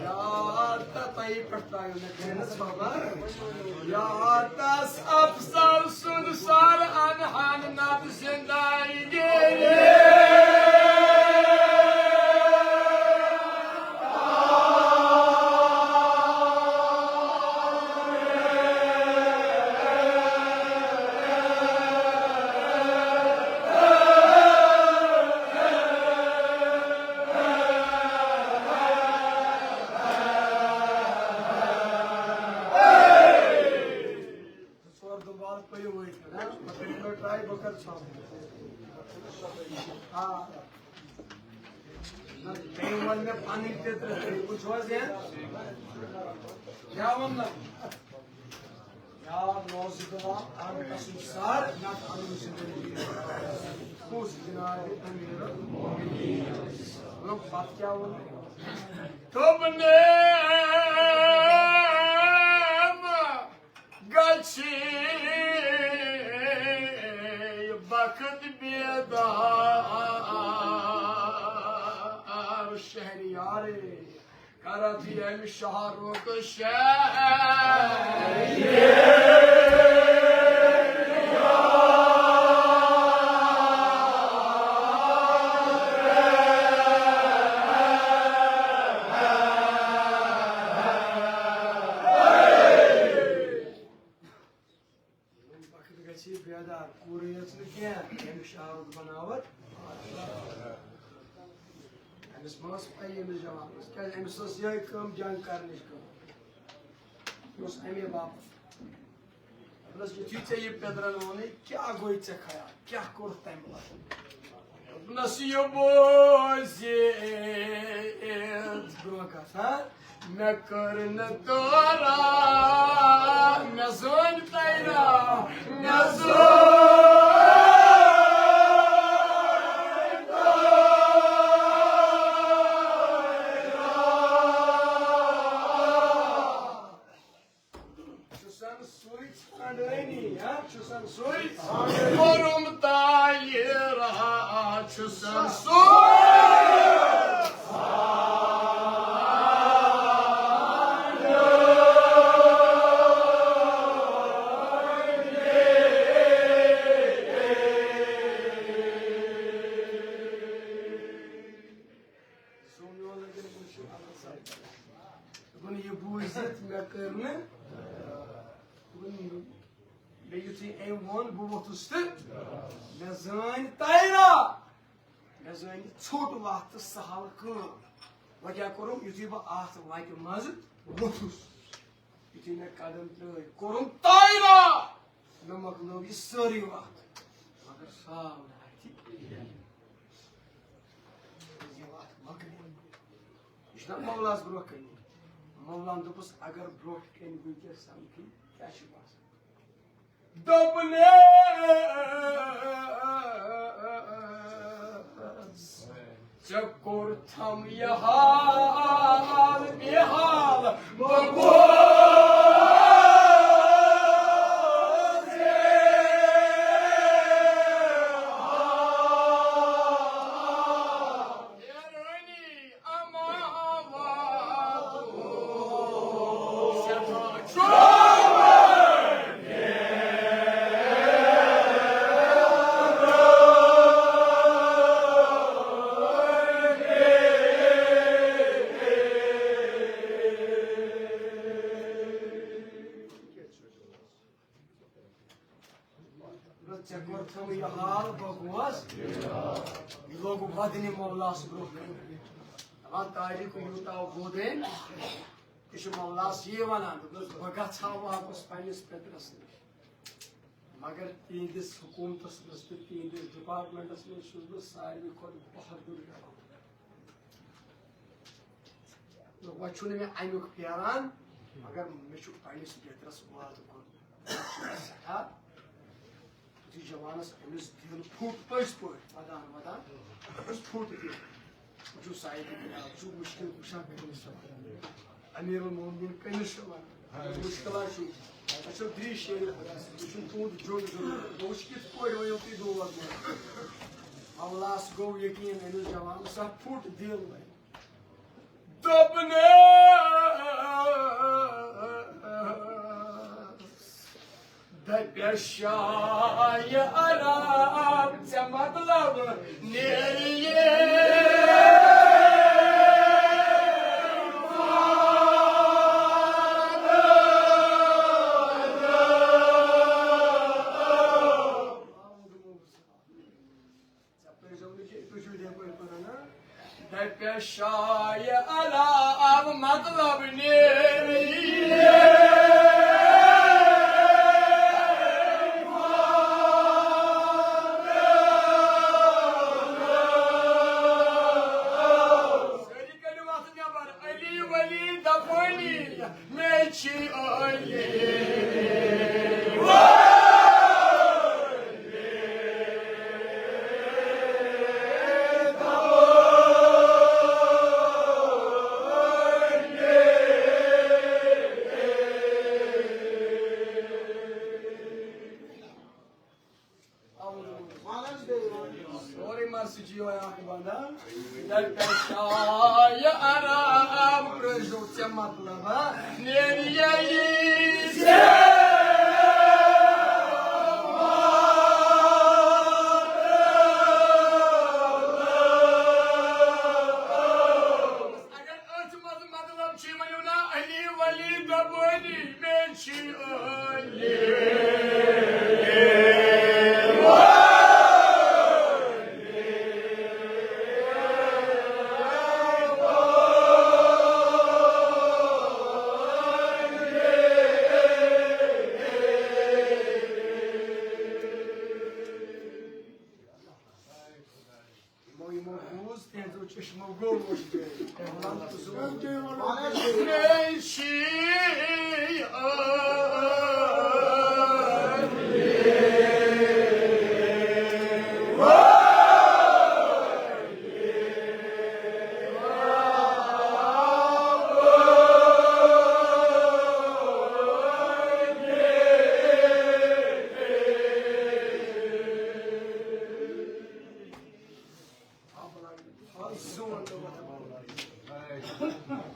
یاد تہٕ تۄہہِ پٮ۪ٹھ ترٛایو مےٚ کھٮ۪نَس خبر۔ یاد تس افسر سُنٛد سر انہان نتہٕ زندہ یہِ گرے۔ ژور دۄہ بعد پٔرِو وٲتِتھ، ہا؟ پتہٕ کٔرِو مےٚ ٹراے، بہٕ کَرٕ ژھانٛڈُن۔ آ۔ نہ، تٔمۍ ووٚن مےٚ پَنٕنۍ فطرت، تُہۍ وٕچھِو حظ یہِ۔ کیٛاہ ووٚن نہ؟ یاد روزٕ دِوان، اَن قسم سار، نَتہٕ اَنُن زِندگی۔ کُس جناب امیر المومنین؟ مطلب، پَتہٕ کیٛاہ ووٚن؟ دوٚپنَم، گژھِ بخت بیدار شہریارے، کرتھ ییٚمہِ شہرُک شہر۔ وقت گژھِ بیدار، کوٗرٕے یٲژ نہٕ کینٛہہ، ییٚمہِ شہرُک بناوت۔ أمِس ما ٲس پَیی أمِس جوانَس؟ کیٛازِ أمِس ٲس یِہوٚے کٲم، جنگ کرنٕچ کٲم۔ یہِ اوس اَمے باپتھ۔ دوٚپنَس، یُتھُے ژےٚ یہِ پیٚدرَن ووٚنُے، کیٛاہ گوٚے ژےٚ خیال؟ کیٛاہ کوٚرُتھ تَمہِ پَتہٕ؟ دوٚپنَس، یہِ بوزِتھ برٛونٛہہ کَتھ، ہا؟ مےٚ کٔر نہٕ تورا، مےٚ زٲنۍ تَیرا، مےٚ زٲنۍ تَیرا۔ چھُسن سُے ژھانٛڈٲنی، ہا، چھُسن سُے ژھانٛڈٲنی۔ کوٚرُم تایہِ راہ، چھُسن سُے۔ سون یور لگن وٕچھِو۔ دوٚپُن، یہِ بوٗزِتھ مےٚ کٔر نہٕ۔ دوٚپُن، مےٚ یُتھُے أمۍ ووٚن، بہٕ ووٚتھُس تہٕ مےٚ زٲنۍ تَیرا۔ مےٚ زٲنۍ ژھوٚٹ وَتھ تہٕ سَہَل کٲم۔ وۄنۍ کیٛاہ کوٚرُم؟ یُتھُے بہٕ اَتھ وَتہِ منٛزٕ ووٚتھُس، یُتھُے مےٚ قدم ترٛٲے، کوٚرُم طایرہ، مےٚ مۄکلٲو یہِ سٲرٕے وَتھ، مگر ساو نہٕ اَتھِ۔ یہِ وَتھ مۄکلے۔ یہِ چھُنہ مولاہَس برٛونٛہہ کَنہِ۔ مولاہَن دوٚپُس، اگر برٛونٛٹھ کَنہِ وٕنکٮ۪س سَمکھی، کیٛاہ چھُ باسان؟ دوٚپنَے، ژےٚ کوٚرتھم یہِ حال بے حال، بہٕ گوس بے حال۔ ژےٚ کوٚرتھم یہِ حال، بہٕ گوس۔ یہِ لوٚگ وَدنہِ مولاہَس برٛونٛہہ کَنہِ۔ دَپان، تاریخ یوٗتاہ گوٚو أمۍ، یہِ چھُ مولاہَس یی وَنان، دوٚپنَس، بہٕ گژھٕ ہا واپَس پنٛنِس پِترَس نِش۔ مگر تِہنٛدِس حکوٗمتَس منٛز تہٕ تِہنٛدِس ڈپارٹمنٹَس منٛز چھُس بہٕ ساروی کھۄتہٕ بہادُر جوان۔ وۄنۍ چھُنہٕ مےٚ اَمیُک پھیران، مگر مےٚ چھُ پنٛنِس پِترَس وعدٕ کوٚرمُت۔ سٮ۪ٹھاہ یُتھُے جوانَس أمِس دِل پھُٹ پٔزۍ پٲٹھۍ، وَدان وَدان أمِس پھُٹ دِل۔ وٕچھِو سایڈ کِنۍ، وٕچھِو مُشکِل وٕچھان کٔمِس چھُ۔ امیر المومنین کٔمِس چھُ وَنان؟ مُشکِلات چھُ۔ اَسہِ چھُ درٛے شیٚیہِ خۄداے سٕنٛدۍ، یہِ چھُنہٕ تُہُنٛد جوٚم جوٚم۔ بہٕ وٕچھِ کِتھ پٲٹھۍ ؤنِو تُہۍ دود مےٚ۔ مولاہَس گوٚو یقیٖن أمِس جوانَس، سا پھُٹ دِل وۄنۍ۔ دوٚپنَے، دَپٮ۪س شایہِ عرب، ژےٚ مطلب نیرِ یے۔ ژےٚ پٔرۍزیو نہٕ کینٛہہ، تُہۍ چھِو یِتھَے پٲٹھۍ پَران، ہا؟ دَپٮ۪س شایہِ عرب مطلب نیرِ۔ سٲری کٔرِو اَتھٕ نٮ۪بر، علی ولی دَپٲنی۔ مےٚ چھِ عٲلی۔ سورُے مرثی چھُ یِہوٚے اکھ بنٛد، ہا؟ دَپٮ۪س شایہِ عرب پرٛٲرۍزیو ژےٚ مطلب، ہا؟ نیرِ ییٚلہِ ژےٚ اگر أتھۍ منٛز مطلب چھُ، یہِ ؤنِو نا علی ولی دَپٲنی۔ یِمو، یِمو بوٗز، تِہنٛزو چشمو گوٚو روشن۔ مےٚ چھِ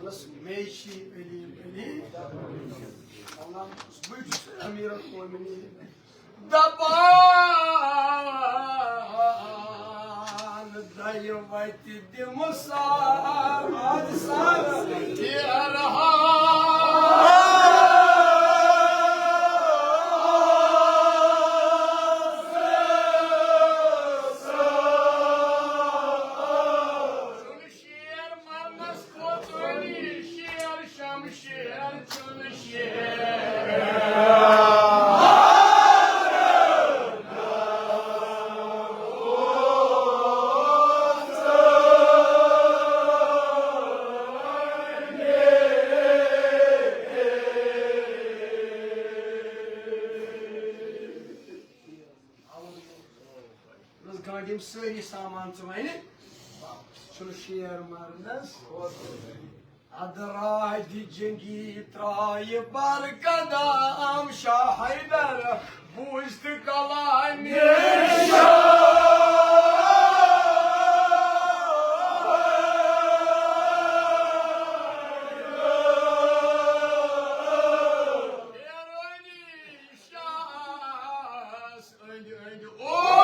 بس مےٚ چھِ علی، علی۔ بہٕ چھُس امیر المومنین۔ دپان دَیہِ وَتہِ دِمہٕ سا، آز سا پھیرٕ ہا۔ شیر مرنس کھوژٲنی، شیر شمشیر چھُنہٕ شیر۔ گانڈ یِم سٲری سامان ژٕ وَنہِ، چھُنہٕ شیر مَرنَس۔ اَدٕ راہہِ جنگی ترٛایہِ بر قدم شاہ حیدر، بوٗزتہٕ کلامِ شاہ۔ شاہس أنٛدۍ أنٛدۍ اوس۔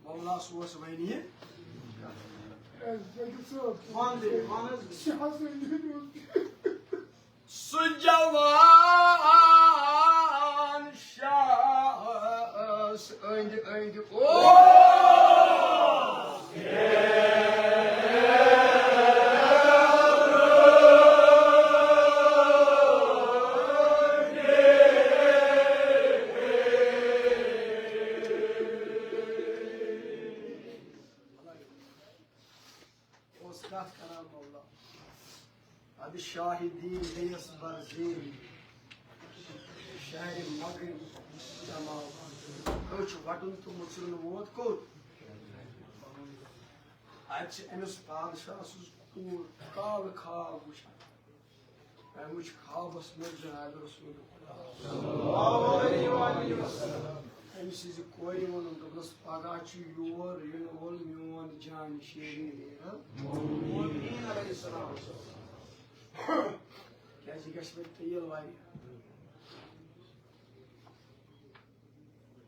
مولا سوس وَنہِ یہِ۔ وَن دے، وَن حظ۔ سُہ جوان شاہس أنٛدۍ أنٛدۍ اوس۔ اوس کتھ کران مولا۔ ادٕ شاہدین گٔیس برزین، شہرِ مغرب جمال۔ أچھ وٹُن تہٕ مُژرُن ووت کوٚت؟ اتہِ چھِ أمِس بادشاہ سٕنٛز کوٗر کالہٕ خواب وٕچھان۔ أمۍ وٕچھ خوابس منٛز جناب رسول خدا۔ أمۍ سٕنٛزِ کورِ ووٚنُن، دوٚپنس، پگاہ چھُ یور یِنہٕ وول میون جانشیٖن میٖر المومنیٖن علیہ السلام۔ کیازِ یہِ گژھِ وۄنۍ تیل واریاہ۔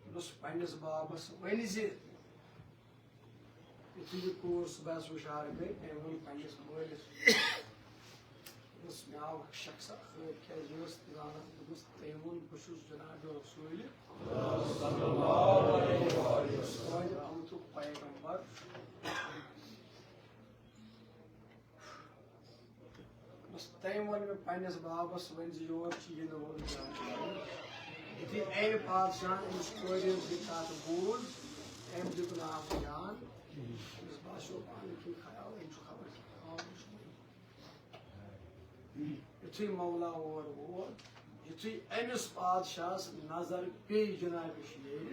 دوٚپنس پننِس بابس ؤنۍ زِ یُتھُے یہِ کوٗر صُبحس ہُشار گٔے، أمۍ ووٚن پننِس مٲلِس، دوٚپنس، مےٚ آو شخص اکھ، کیازِ یہِ ٲس زانان، دوٚپنس، تٔمۍ ووٚن، بہٕ چھُس جناب رسول خۄدایہِ آمتُک پیغمبر۔ بس، تٔمۍ ووٚن مےٚ پننِس بابس، ؤنۍ زِ یور چھُ یِنہٕ وول جان۔ یُتھُے أمۍ پادشاہن أمِس کورِ ہٕنٛز یہِ کتھ بوٗز، أمۍ دیُت نہٕ اتھ جان۔ أمِس باسیو پانہٕ کینٛہہ خیال، أمۍ چھُ خبر کیٛاہ آمُت۔ یُتھُے مولا اور ووت، یُتھُے أمِس پادشاہس نظر پیٚیہِ جناب شیرِ،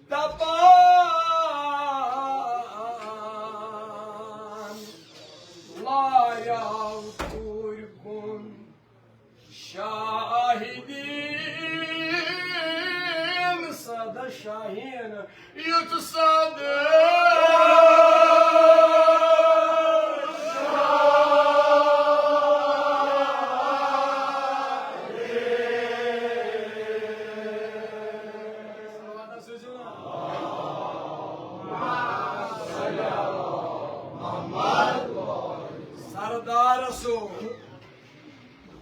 دپان، لایاو کوٗرِ کُن شاہدیٖن سادہ شاہیٖن یُتھ سادہ۔ سردار رسول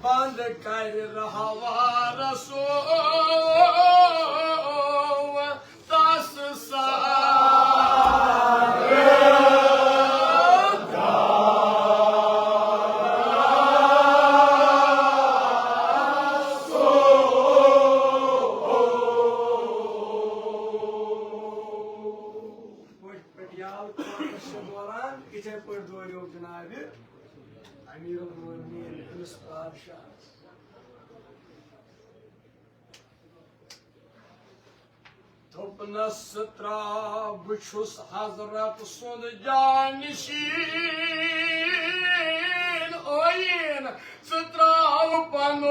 بند کرِ رہوا رسول تس سا۔ پٲٹھۍ پٲٹھۍ یال کوٹس چھِ دوران، یِتھے پٲٹھۍ دوریو جنابِ امیر المومنین أمِس بادشاہس۔ دوٚپنس، ژٕ ترٛاو، بہٕ چھُس حضرت سُنٛد جانشین، ٲییٖن ژٕ ترٛاو پنُن۔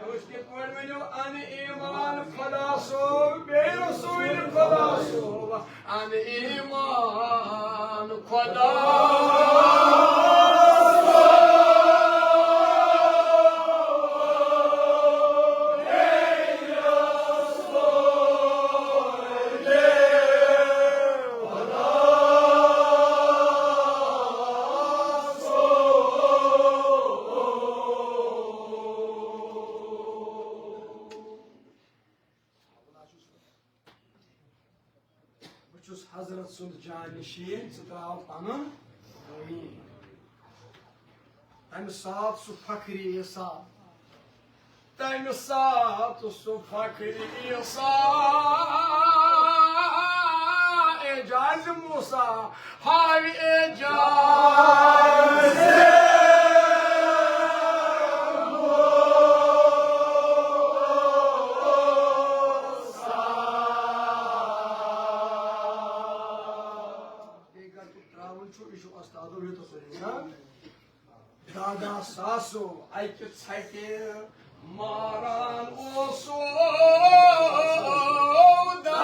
أسۍ کِتھ پٲٹھۍ ؤنِو، ان ایمان خدا صٲب، بیٚیہِ رسول خدا صٲب۔ ان ایمان خدا۔ حضرت سُنٛد جانشین، ژٕ تراو پنُن دٔلیٖل۔ تمہِ ساتہٕ سُہ فخری عیسیٰ، تمہِ ساتہٕ سُہ فخری عیسیٰ، اعجاز موسیٰ ہاوِ اعجاز۔ بیٚیہِ گرِ تہِ ترٛاوُن چھُ، یہِ چھُ وۄستادو یوٗتاہ سورُے، نہ؟ دادا ساسو اَکہِ ژھٹہِ ماران اوسُو دادا۔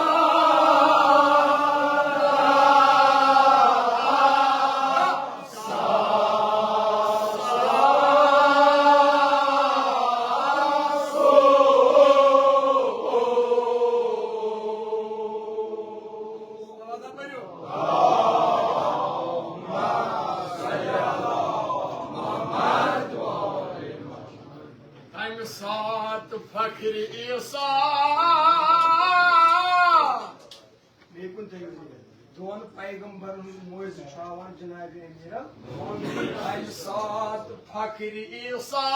تمہِ ساتہٕ فخر عیسیٰ۔ بیٚیہِ کُنہِ تھٲیِو یہِ۔ دۄن پیغمبرن ہُنٛد معجزٕ چھُ ہاوان جناب امیٖرن۔ تمہِ ساتہٕ فخر عیسیٰ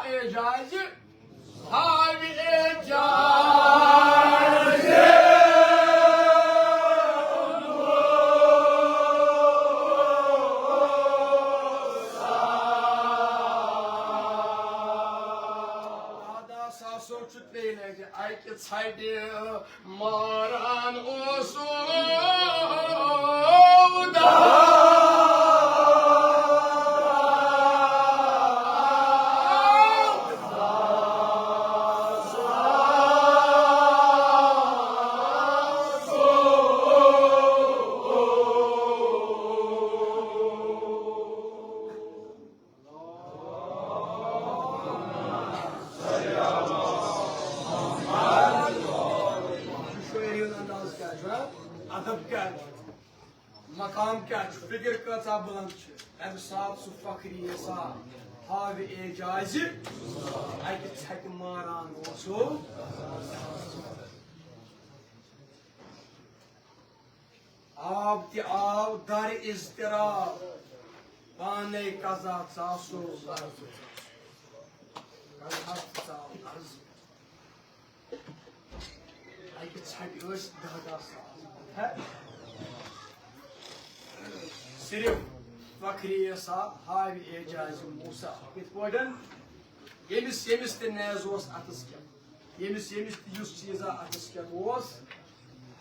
اعجازِ ہاوِ اعجاز۔ دادا ساسو چھُ ترٛیٚیہِ لٹہِ اکہِ ژھٹہِ ماران اوسُو دادا۔ شٲعری ہُنٛد انداز کیٛاہ چھُ، ہا؟ ادب کیٛاہ چھُ؟ مقام کیٛاہ چھُ؟ فکر کۭژاہ بلند چھِ؟ تمہِ ساتہٕ سُہ فخری عیسیٰ ہاوِ اعجازِ اکہِ ژھٹہِ ماران اوسُو۔ آب تہِ آو در اضطراب، پانے قضا ژاسو۔ قضا ژاو عرض۔ اکہِ ژھٹہِ ٲسۍ دہ دہ ساس۔ ہے۔ صرف فخری عیسیٰ ہاوِ اعجازِ موسیٰ۔ کِتھ پٲٹھۍ؟ ییٚمِس، ییٚمِس تہِ نیز اوس اتھس کٮ۪تھ، ییٚمِس، ییٚمِس تہِ یُس چیٖزا اتھس کٮ۪تھ اوس،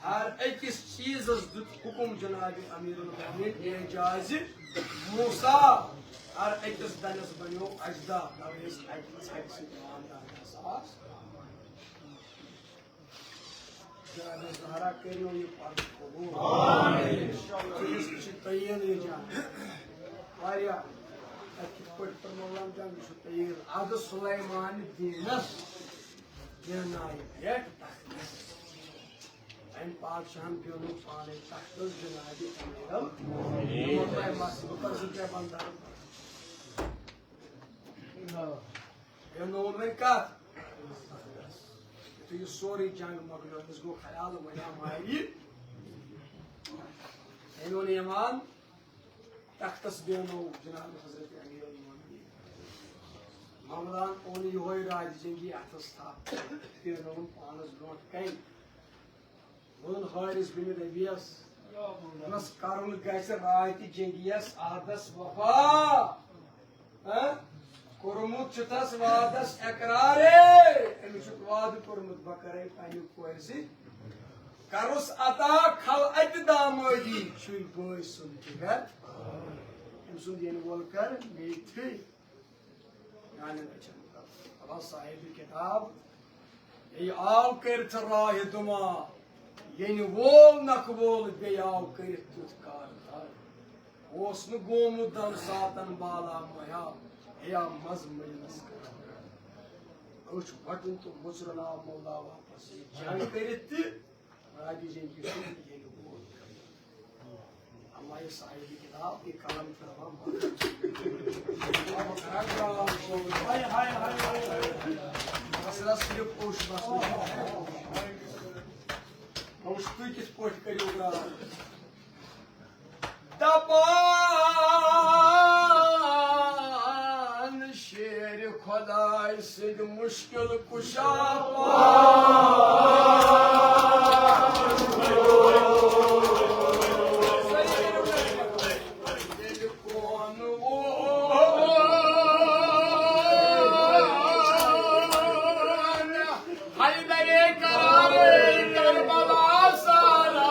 ہر أکِس چیٖزس دیُت حُکُم جناب امیر المومنین اعجازِ موسیٰ۔ ہر أکِس دَنٮ۪س بنیو اجدہ، تَوَے ٲسۍ اَکہِ ژھٹہِ سۭتۍ یِوان دَہ دَہ ساس۔ جناب زہرا کٔرِو یہِ پردٕ قبوٗل۔ آمین۔ تُہۍ چھِ تعیٖن یہِ جان۔ واریاہ۔ اَتہِ کِتھ پٲٹھۍ فرمووُن جان، یہِ چھُ تعیٖن۔ اَدٕ سُلیمان دیٖنَس دیٖنایہِ پٮ۪ٹھ تختَس۔ اَمہِ پادشاہَن بیوٚنُکھ پانَے تختَس جنابِ امیٖرَل۔ یِمو تۄہہِ مَس-، بہٕ کَرٕ زٕ ترٛےٚ بَنٛدٕ۔ بیٚیہِ نوٚو وۄنۍ کَتھ؟ یُتھُے یہِ سورُے جنگ مۄکلیو، أمِس گوٚو خیال، وۄنۍ آو مایہِ۔ أمۍ اوٚن ایمان، تختس بیٚہنوو جناب حضرت امیر المومنین۔ مولان اوٚن یِہوٚے رازِ جنگی اَتھس تھپھ، بیٚہنووُن پانس برونٛٹھ کنہِ۔ ووٚن حارث بن ربیعس، دوٚپنس، کرُن گژھِ راتہِ جنگیس عہدس وفا۔ ہاں؟ کوٚرمُت چھُتس وعدس اقرارے۔ أمِس چھُکھ وعدٕ کوٚرمُت، بہٕ کرے پننہِ کورِ سۭتۍ۔ کرُس عطا خلعتِ دامٲدی، چھُے بٲے سُنٛد جگر۔ أمۍ سُنٛد یِنہٕ وول کر میٖٹھٕے۔ میانٮ۪ن أچھن مُقدر۔ دپان صاحب کتاب، یہِ آو کٔرِتھ راہِ دُما، ییٚنہِ وول نکھٕ وول بیٚیہِ آو کٔرِتھ تیُتھ کار۔ اوس نہٕ گومُت دم ساتن بالا میا، ہیا مز مجلس کران۔ أچھ وٹُن تہٕ مُژرُن آو مولا واپس۔ یہِ جنگ کٔرِتھ تہِ رابی جنگی سُنٛد ییٚلہِ وول۔ اما یہِ صاحب کتاب، یہِ قلم فرما۔ ہاے، ہاے، ہاے، ہاے، ہاے۔ بس، بس، صرف اوش، بس، اوش۔ اوش تُہۍ کِتھ پٲٹھۍ کٔرِو راز؟ دَپان شیرِ خۄداے سٕنٛدۍ مُشکِل کُشا پان۔ حیدرے کرارے کربلا سارا۔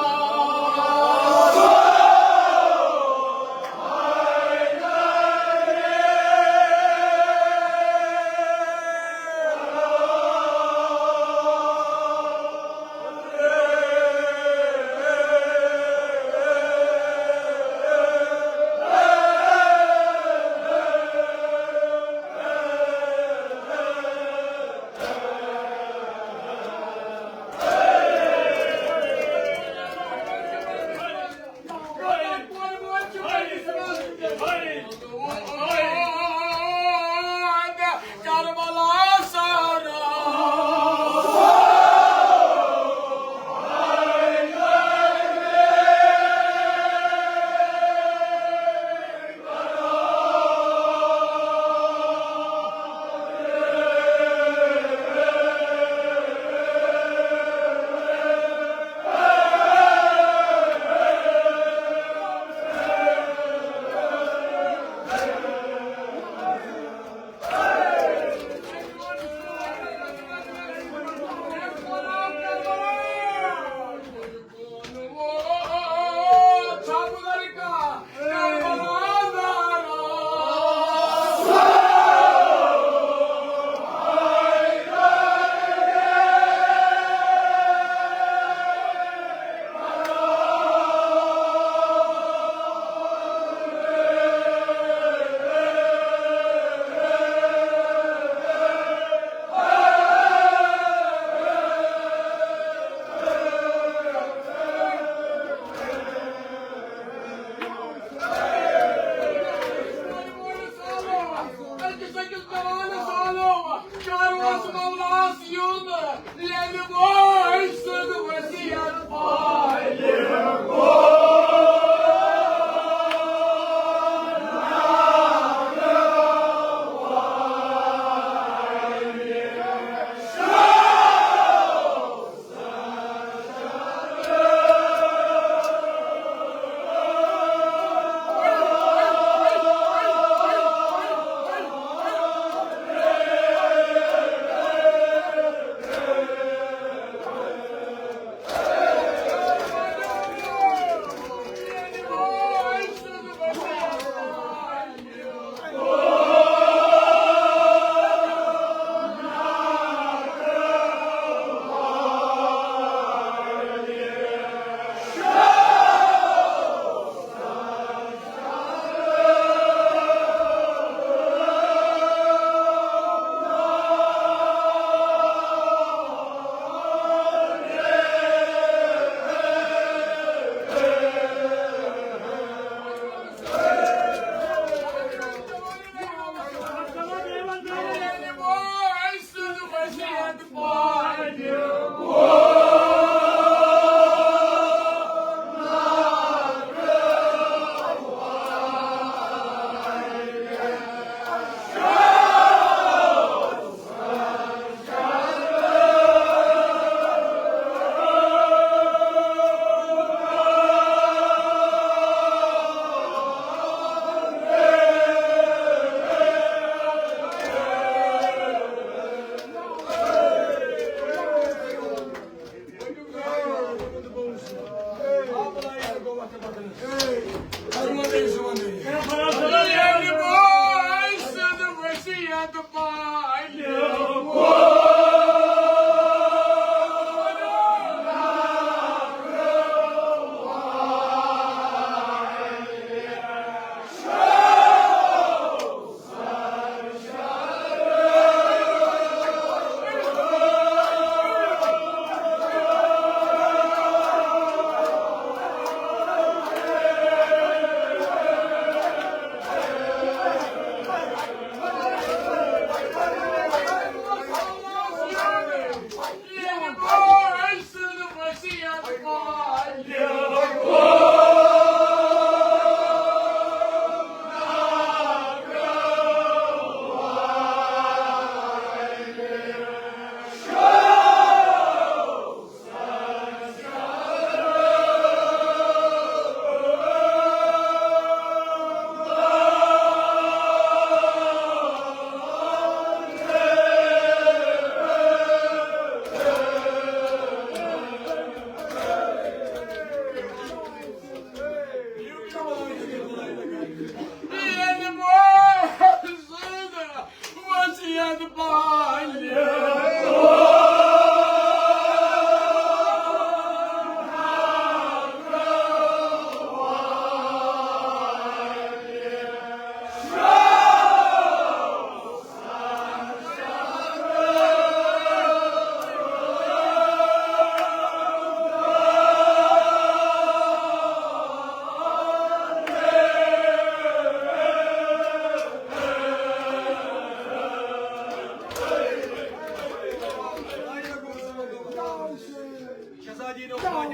دپان،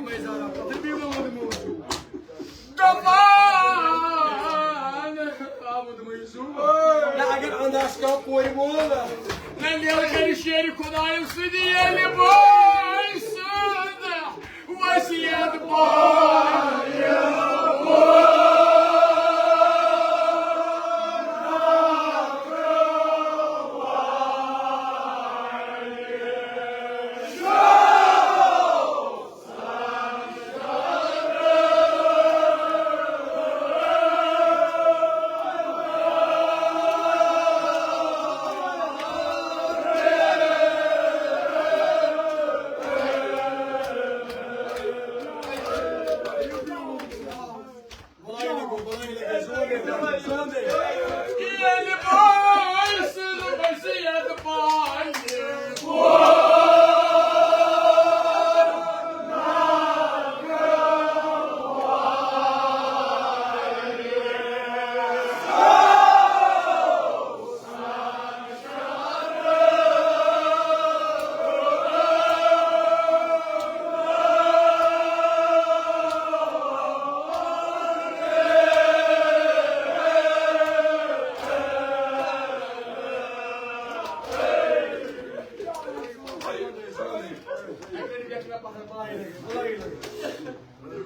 آمُت مٔنٛزِم۔ نہ، اگر انداز کانٛہہ کورِ وول۔ نہ، لیلہٕ کرِ شیرِ خۄدایَس سۭتۍ ییٚلہِ بٲے سُنٛد وصیت پایہِ۔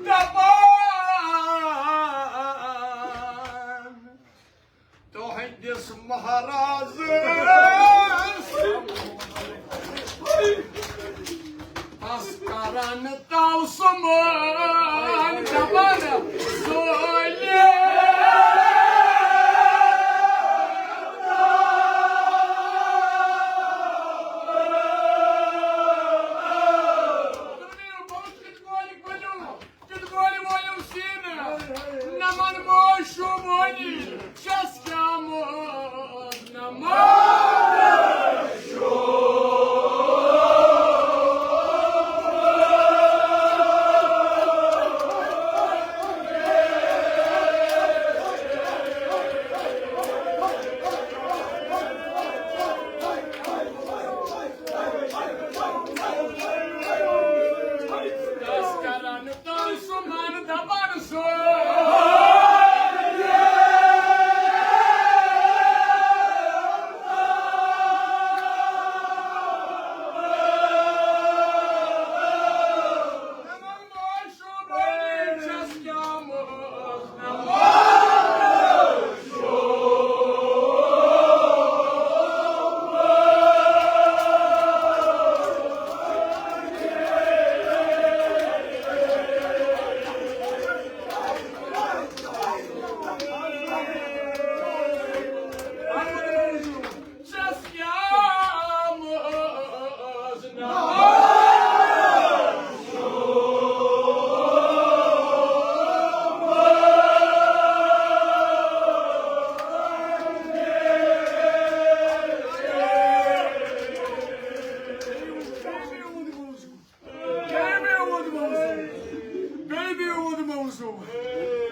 دپان، تُہٕنٛدِس مہرازس تس کرن تو سُمان دپان سُلہِ۔ کِتھ پٲٹھۍ ؤنِو؟ کِتھ پٲٹھۍ ؤنِو سیٖنہٕ؟ نَمَن موج شوٗبٲنی چھَس کیٛاہ موج، نَمَن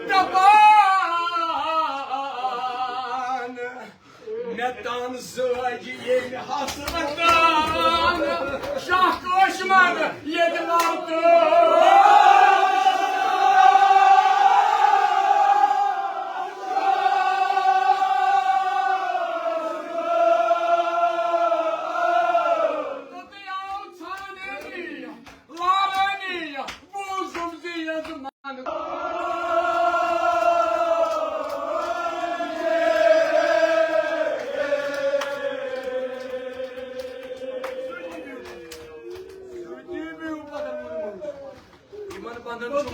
دپان، مےٚ تام زٲج ییٚمہِ حسرتن شاہ کٲشمن ییٚتہِ واتہٕ۔ یِمن بندن چھُ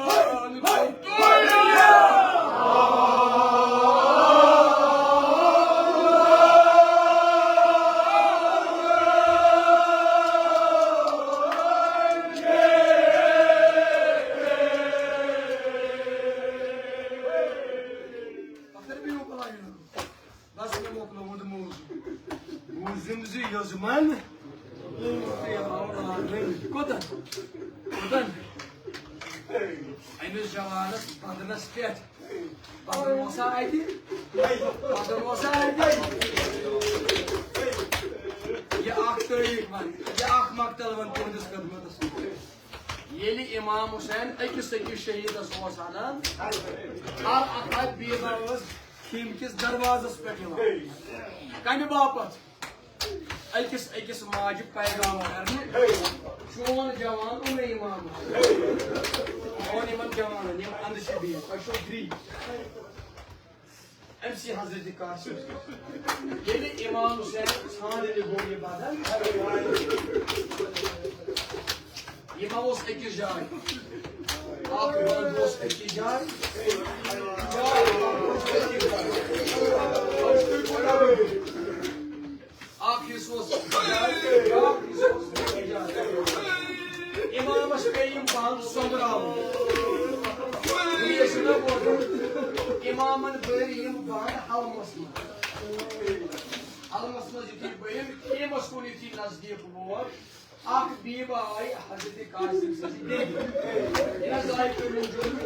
ماتم۔ بس مےٚ مۄکلووُن موضوع۔ موٗزِم زِ یزمن۔ کوٚتن؟ کوٚتن؟ أمِس جوانس بدنس پٮ۪ٹھ۔ بدن اوسا اَتہِ؟ بدن اوسا اَتہِ؟ تُہنٛدِس خدمتس منٛز۔ ییٚلہِ امام حسین أکِس أکِس شہیدس اوس انان، ہر اکھ اکھ بیٖبا ٲس خیمہٕ کِس دروازس پٮ۪ٹھ یِوان۔ کمہِ باپتھ؟ أکِس أکِس ماجہِ پیغام کرنہِ، چون جوان اوٚن امام حسین۔ اوٚن یِمن جوانن، یِم اندٕ چھِ بِہِتھ، تۄہہِ چھو گری۔ أمۍ سی حضرت قاسم۔ ییٚلہِ امام حسین ژھانٛڈنہِ گوٚو یہِ بدن، یہِ ما اوس أکِس جایہِ؟ اکھ بنٛد اوس أکِس جایہِ، بیٛاکھ بنٛد اوس أکِس جایہِ۔ اکھ حصہٕ اوس أکِس جایہِ، بیٛاکھ حصہٕ اوس أکِس جایہِ۔ امامس پیٚیہِ یِم بنٛد سۄمبراوٕنۍ۔ یہِ چھُنہ ووتمُت۔ امامن بٔرۍ یِم بنٛد حلمس منٛز۔ حلمس منٛز یُتھُے بٔرۍ، خیمس کُن یُتھُے نزدیٖک ووت، اکھ بیٖبا آیہِ حضرت قاسم سٕنٛزِ دٮ۪دِ۔ یہِ نہ زایہِ کٔرِو جُرم۔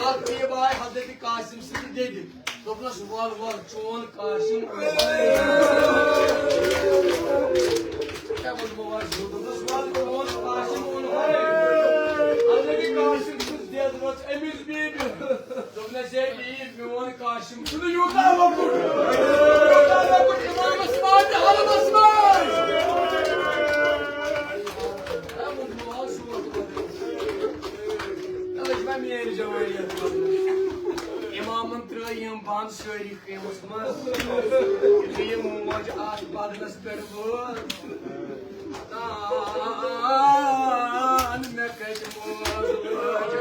اکھ بیٖبا آیہِ حضرت قاسم سٕنٛزِ دٮ۪دِ۔ دوٚپنس، "ول، ول، چون قاسم اوٚن ہوے۔" کیٛاہ ووٚنمو آز؟ دوٚپنس، "ول، چون قاسم اوٚن ہوے۔" حضرت قاسم سٕنٛز دٮ۪د رٔژھ أمِس بیٖبہِ۔ دوٚپنس، "ہے بیٖبۍ، میون قاسم چھُنہٕ یوٗتاہ لۄکُٹ، یوٗتاہ لۄکُٹ امامس واتہِ حلمس منٛز۔" ہے، ووٚنمو آز، سُہ ووٚن۔ نہ لٔج وۄنۍ میٲنۍ جوٲنی یتھ منٛز۔ امامن ترٲے یِم بنٛد سٲری خیمس منٛز۔ بیٚیہِ موج اتھ بدنس پٮ۪ٹھ وٲژ۔ تان مےٚ کتہِ موج لٲج۔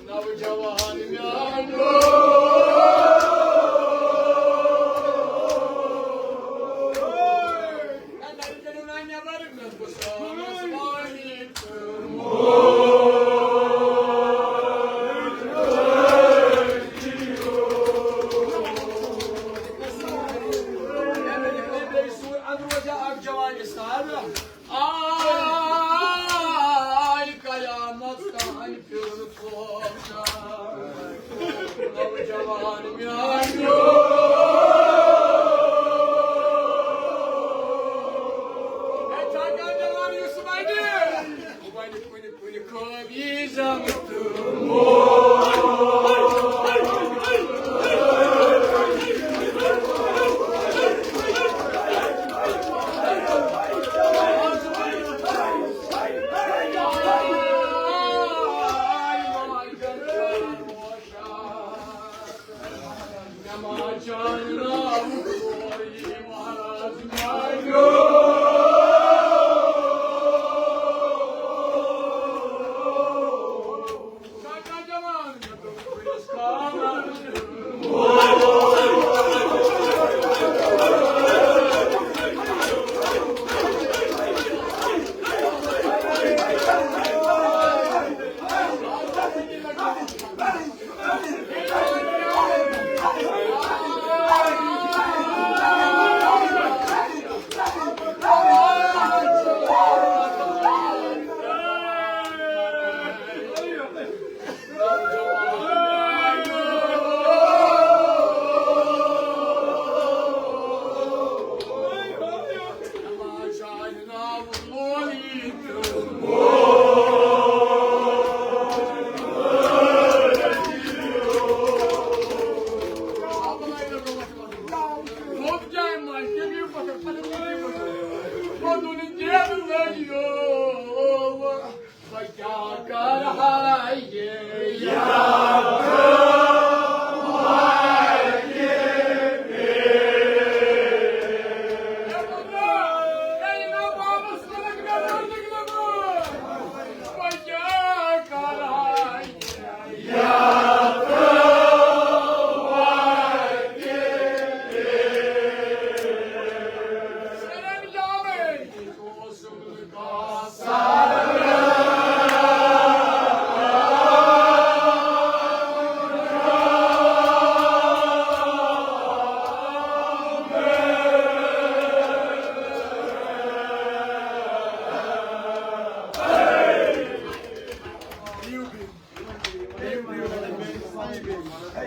نوجوان میانیو۔ نظر کٔرِو نا نٮ۪بر، مےٚ گوٚژھ آسُن پانی تہٕ مےٚ سوٗر اندروزِ اکھ جوان استاد۔ آے قیامت تانۍ پھِرُن ژوکنا۔ نوجوان میانیو۔ ہے، چھا کانٛہہ جوان یُس وَنہِ؟ وَنہِ کُنہِ، کُنہِ خٲبی زَن تہٕ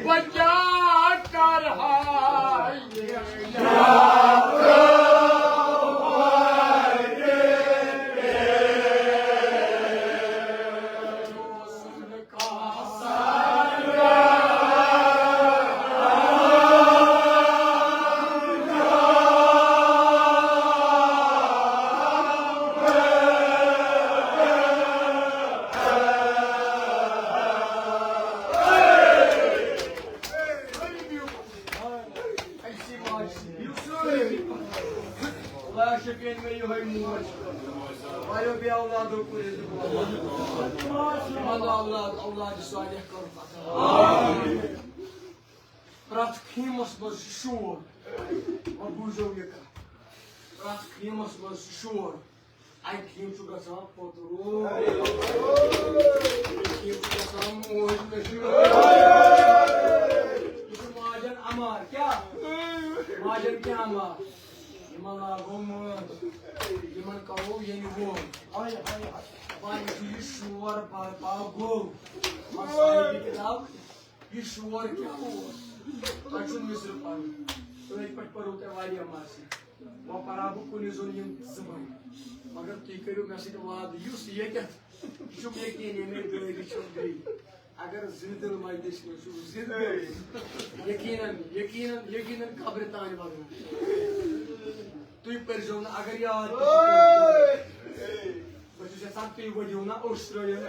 بچا کر ہاے۔ اللہ شفیعن مےٚ یِہوٚے موج۔ واریاہو بے اولادو کوٚر یہِ دُعا۔ یِمن اولاد، اولاد صالح کٔرُکھ عطا۔ پرٛٮ۪تھ خیمس منٛز چھُ شور۔ وۄنۍ بوٗزِو یہِ کتھ۔ پرٛٮ۪تھ خیمس منٛز چھُ شور۔ اکہِ خیمہٕ چھُ گژھان پوٚتُر۔ اکہِ خیمہٕ چھُ گژھان موج نشہِ۔ یہِ چھُ ماجن امار۔ کیٛاہ؟ ماجن کیٛاہ امار؟ یِمن لاگو مٲنٛز۔ یِمن کرو ییٚمہِ وول۔ وۄنۍ چھُ یہِ شور برپا گوٚو۔ وۄنۍ صاحبِ کتاب، یہِ شور کیٛاہ اوس؟ تۄہہِ چھُو مِصرٕ پَرُن۔ أتھۍ پٮ۪ٹھ پٔرٕو تۄہہِ واریاہ مَزٕ۔ وۄنۍ پَرٕ ہا بہٕ کُنہِ زوٚن یِم زٕ بَنہِ۔ مگر تُہۍ کٔرِو مےٚ سۭتۍ وعدٕ، یُس ییٚتٮ۪تھ، یہِ چھُم یقیٖن، ییٚمہِ دٲری چھُم بیٚیہِ۔ اگر زِندٕ مجلِس منٛز چھُو زِندٕ، یقیٖناً، یقیٖناً، یقیٖناً قبرِ تانۍ وَنو۔ تُہۍ پٔرۍزیو نہٕ، اگر یاد تہِ چھُ۔ بہٕ چھُس یَژھان تُہۍ ؤنِو نہ اوٚش ترٛٲیِو نہ۔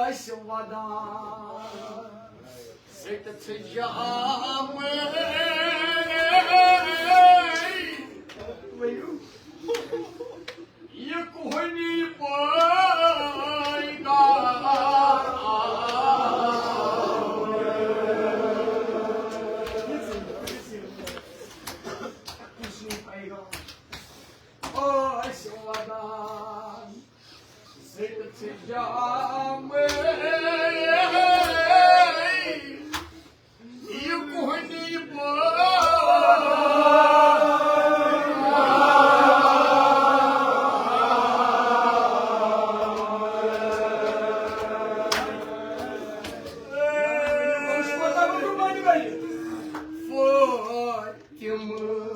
ٲسۍ وَدان سٔتۍ ژھٕجہِ آمٕتۍ۔ ؤنِو۔ یہِ کُہنی پٲیدار۔ کُس یہِ پیغام؟ ٲسۍ وَدان سٔتۍ ژھٕجہِ آمٕتۍ۔ یہِ کُہنی پٲدان۔ فاطمہ۔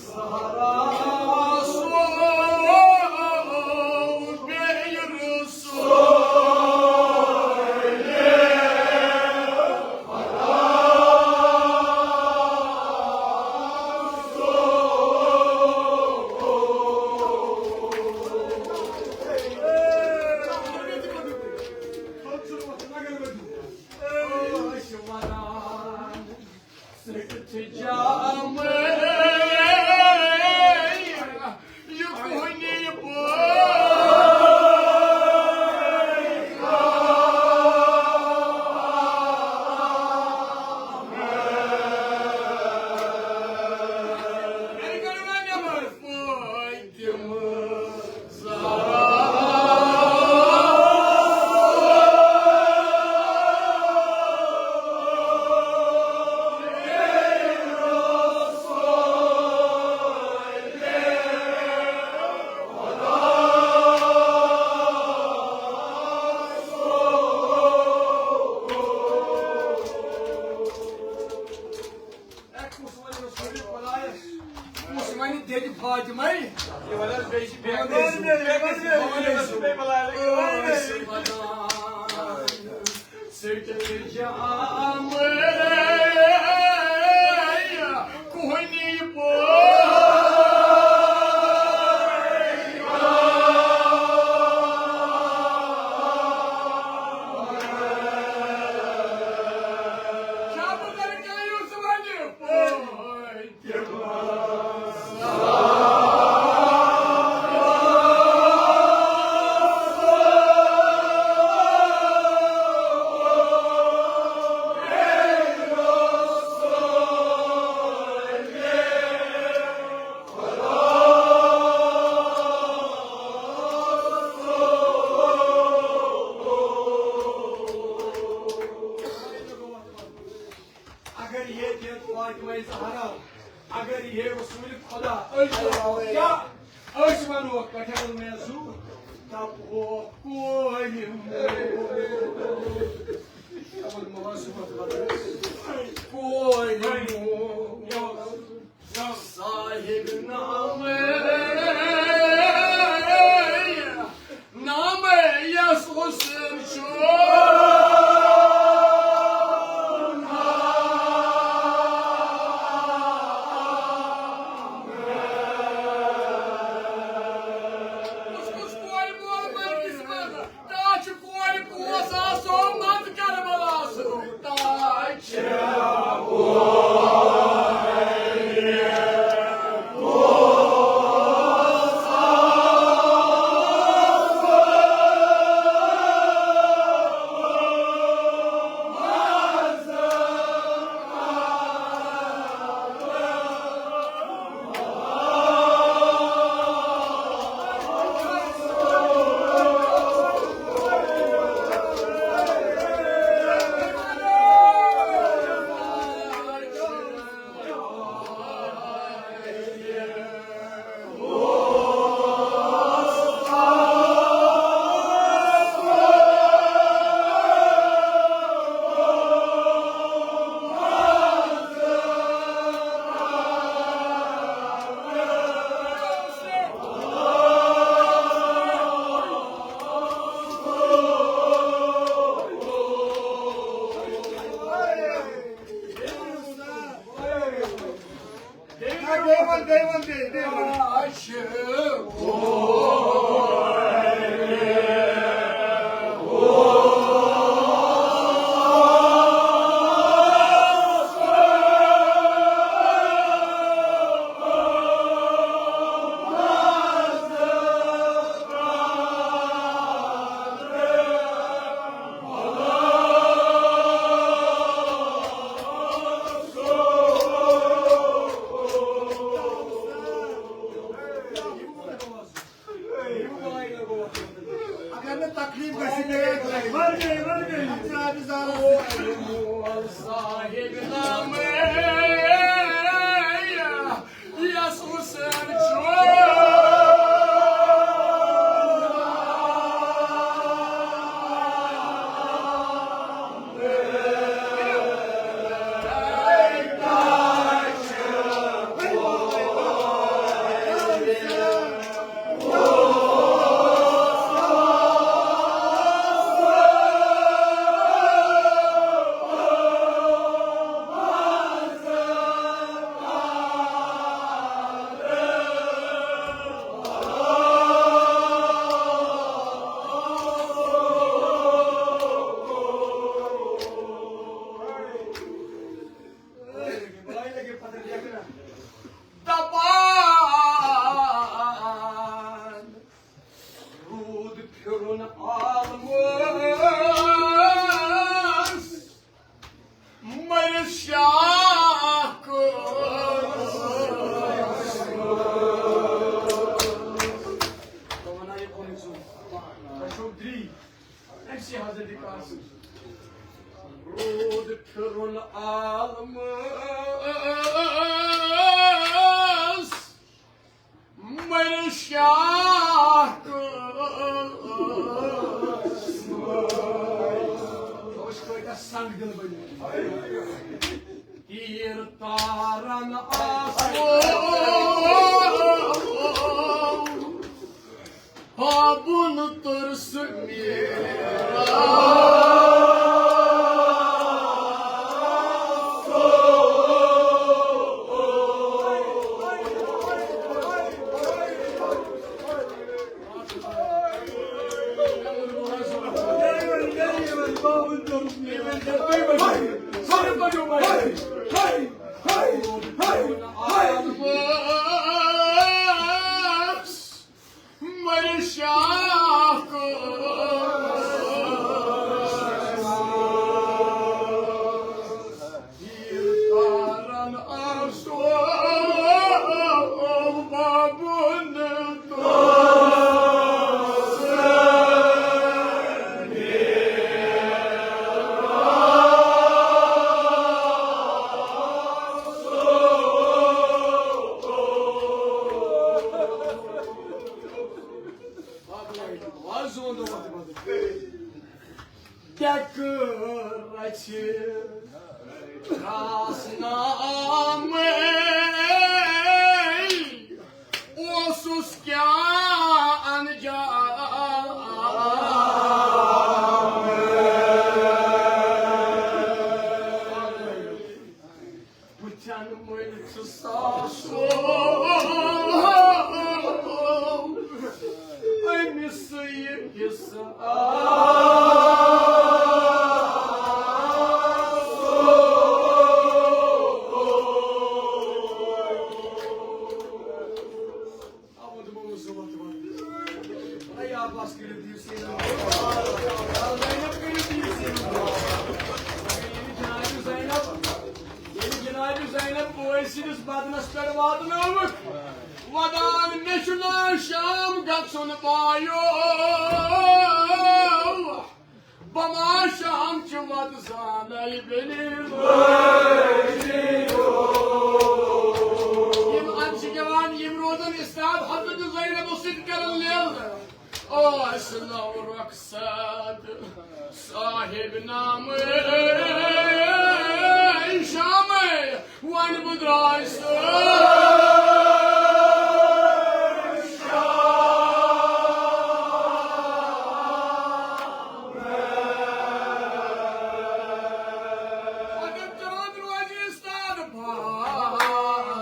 زہرا سوز بیٚیہِ رسول۔ سٔتۍ چھِ جامٕے، یہِ کُہنی پٲے۔ گرِ کٔرِو وۄنۍ نٮ۪بر پٲے۔ اے، کُس وَنہِ اوس ؤنِتھ خۄدایَس؟ کُس وَنہِ دٮ۪دِ فاطمَے؟ یہِ وَن حظ، بیٚیہِ چھِ بیٚیہِ بیٚیہِ چھِ بیٚیہِ بیٚیہِ بیٚیہِ بیٚیہِ بیٚیہِ بیٚیہِ بیٚیہِ بیٚیہِ سٔتۍ چھِ جامٕے، کُہنی پٲے۔ اگر یہِ دِتھ فاطمہ زہرا، اگر یہِ رسول خدا، أسۍ وَنو کیٛاہ؟ أسۍ وَنو کَٹھٮ۪ن مےٚ زُو، دَپہوکھ کورِ مول۔ کورِ مول صاحب نامے، نامے یس حسین چھُ۔ کُس کُس کورِ مول بنہِ قسمت؟ تاج کورِ پوس آسو مت کربلاس تاج۔ اگر نہٕ تکلیف گژھِ، تیٚلہِ ژٕ آبہِ زالس سۭتۍ۔ صاحب نامے یس حسین چھُ۔ دپان روٗد پھِرُن عالمس مٔرِتھ شاہ کٲنٛسہِ۔ بہٕ وَنان یہِ کُنُے زوٚن، تۄہہِ چھو درٛی، أمۍ سٕے حضرت قاسم۔ روٗد پھِرُن عالمس مٔرِتھ شاہ کٲنٛسہِ۔ وٕچھ کۭتیٛاہ سنگ دِل بٔنۍ۔ تیٖر تارن آسو بابُن تُرس میرا۔ ٹٮ۪کہٕ رَژھِ خاص نامَے اوسُس کیٛاہ انجام۔ بہٕ تھٮ۪ن مٔلۍ ژٕ ساسو أمِس سۭتۍ حِساب۔ اے یار، بس کٔرِو، دِیِو سیٖنَس۔ زینب کٔرِو، دِیِو سیٖنَس۔ ییٚلہِ جناب زینب، ییٚلہِ جناب زینب بٲے سٕنٛدِس بدنس پٮ۪ٹھ واتنٲوٕکھ، ودان، مےٚ چھُ نا شام گژھُن بایو۔ بہٕ ما شام چہِ وَتہٕ زانَے بیٚنہِ۔ یِم اَتہِ چھِ گٮ۪وان، یِم روزَن اِستاد حضرت زینبَس سۭتۍ کَرَن لیلہٕ۔ اوس نو رۄخصت صاحب نامہٕ شامَے۔ وۄنۍ بہٕ درٛاے سٲرۍ شام۔ اگر چاند روزِ استاد بھائی۔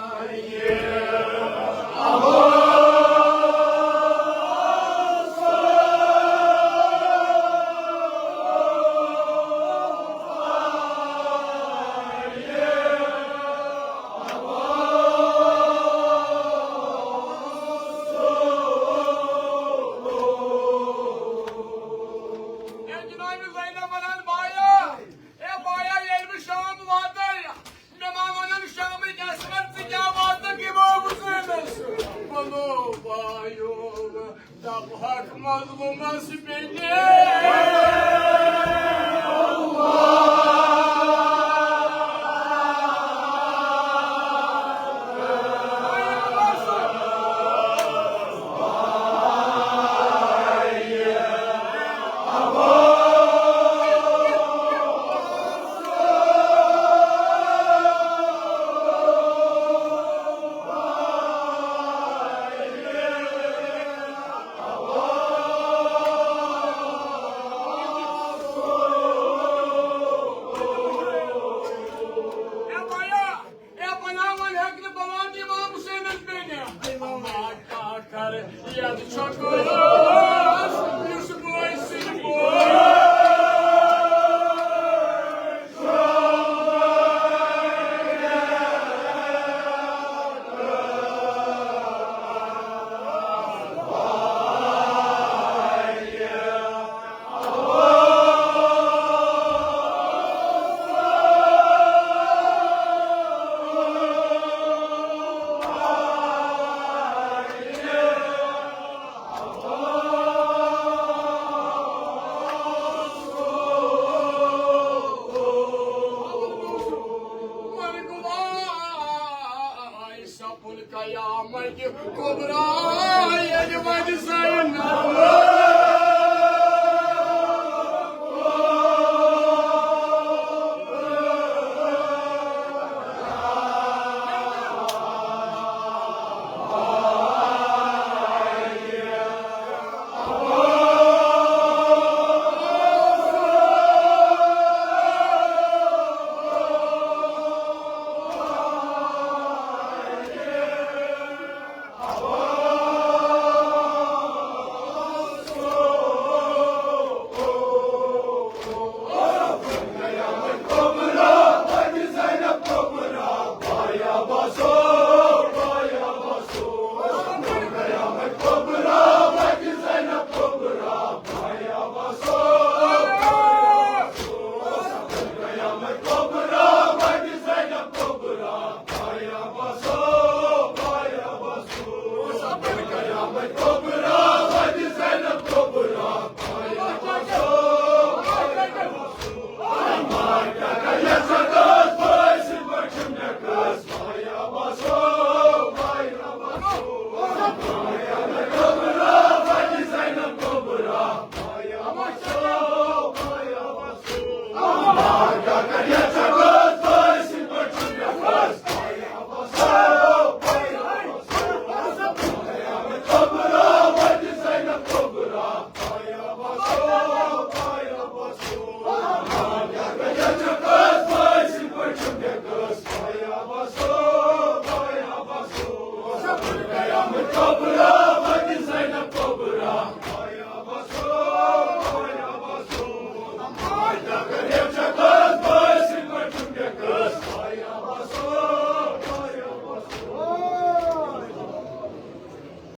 اے جناب زینب ونان، بایا، اے بایا، ییٚلہِ بہٕ شام واتَے، مےٚ ما ونان شامٕکۍ اَسمر، ژٕ کیٛاہ واتَکھ امام حسینس؟ بنو بایو، دپہک مظلومس بیٚنہِ۔ اے بناوان ہیٚکہِ نہٕ بلان امام حسینس بیٚنہِ۔ امام کاکر یتھ چھۄکس، یُس بٲے سٕنٛدۍ بٲے۔ سب القیامت کبریٰ ییٚلہِ وۄنۍ زینب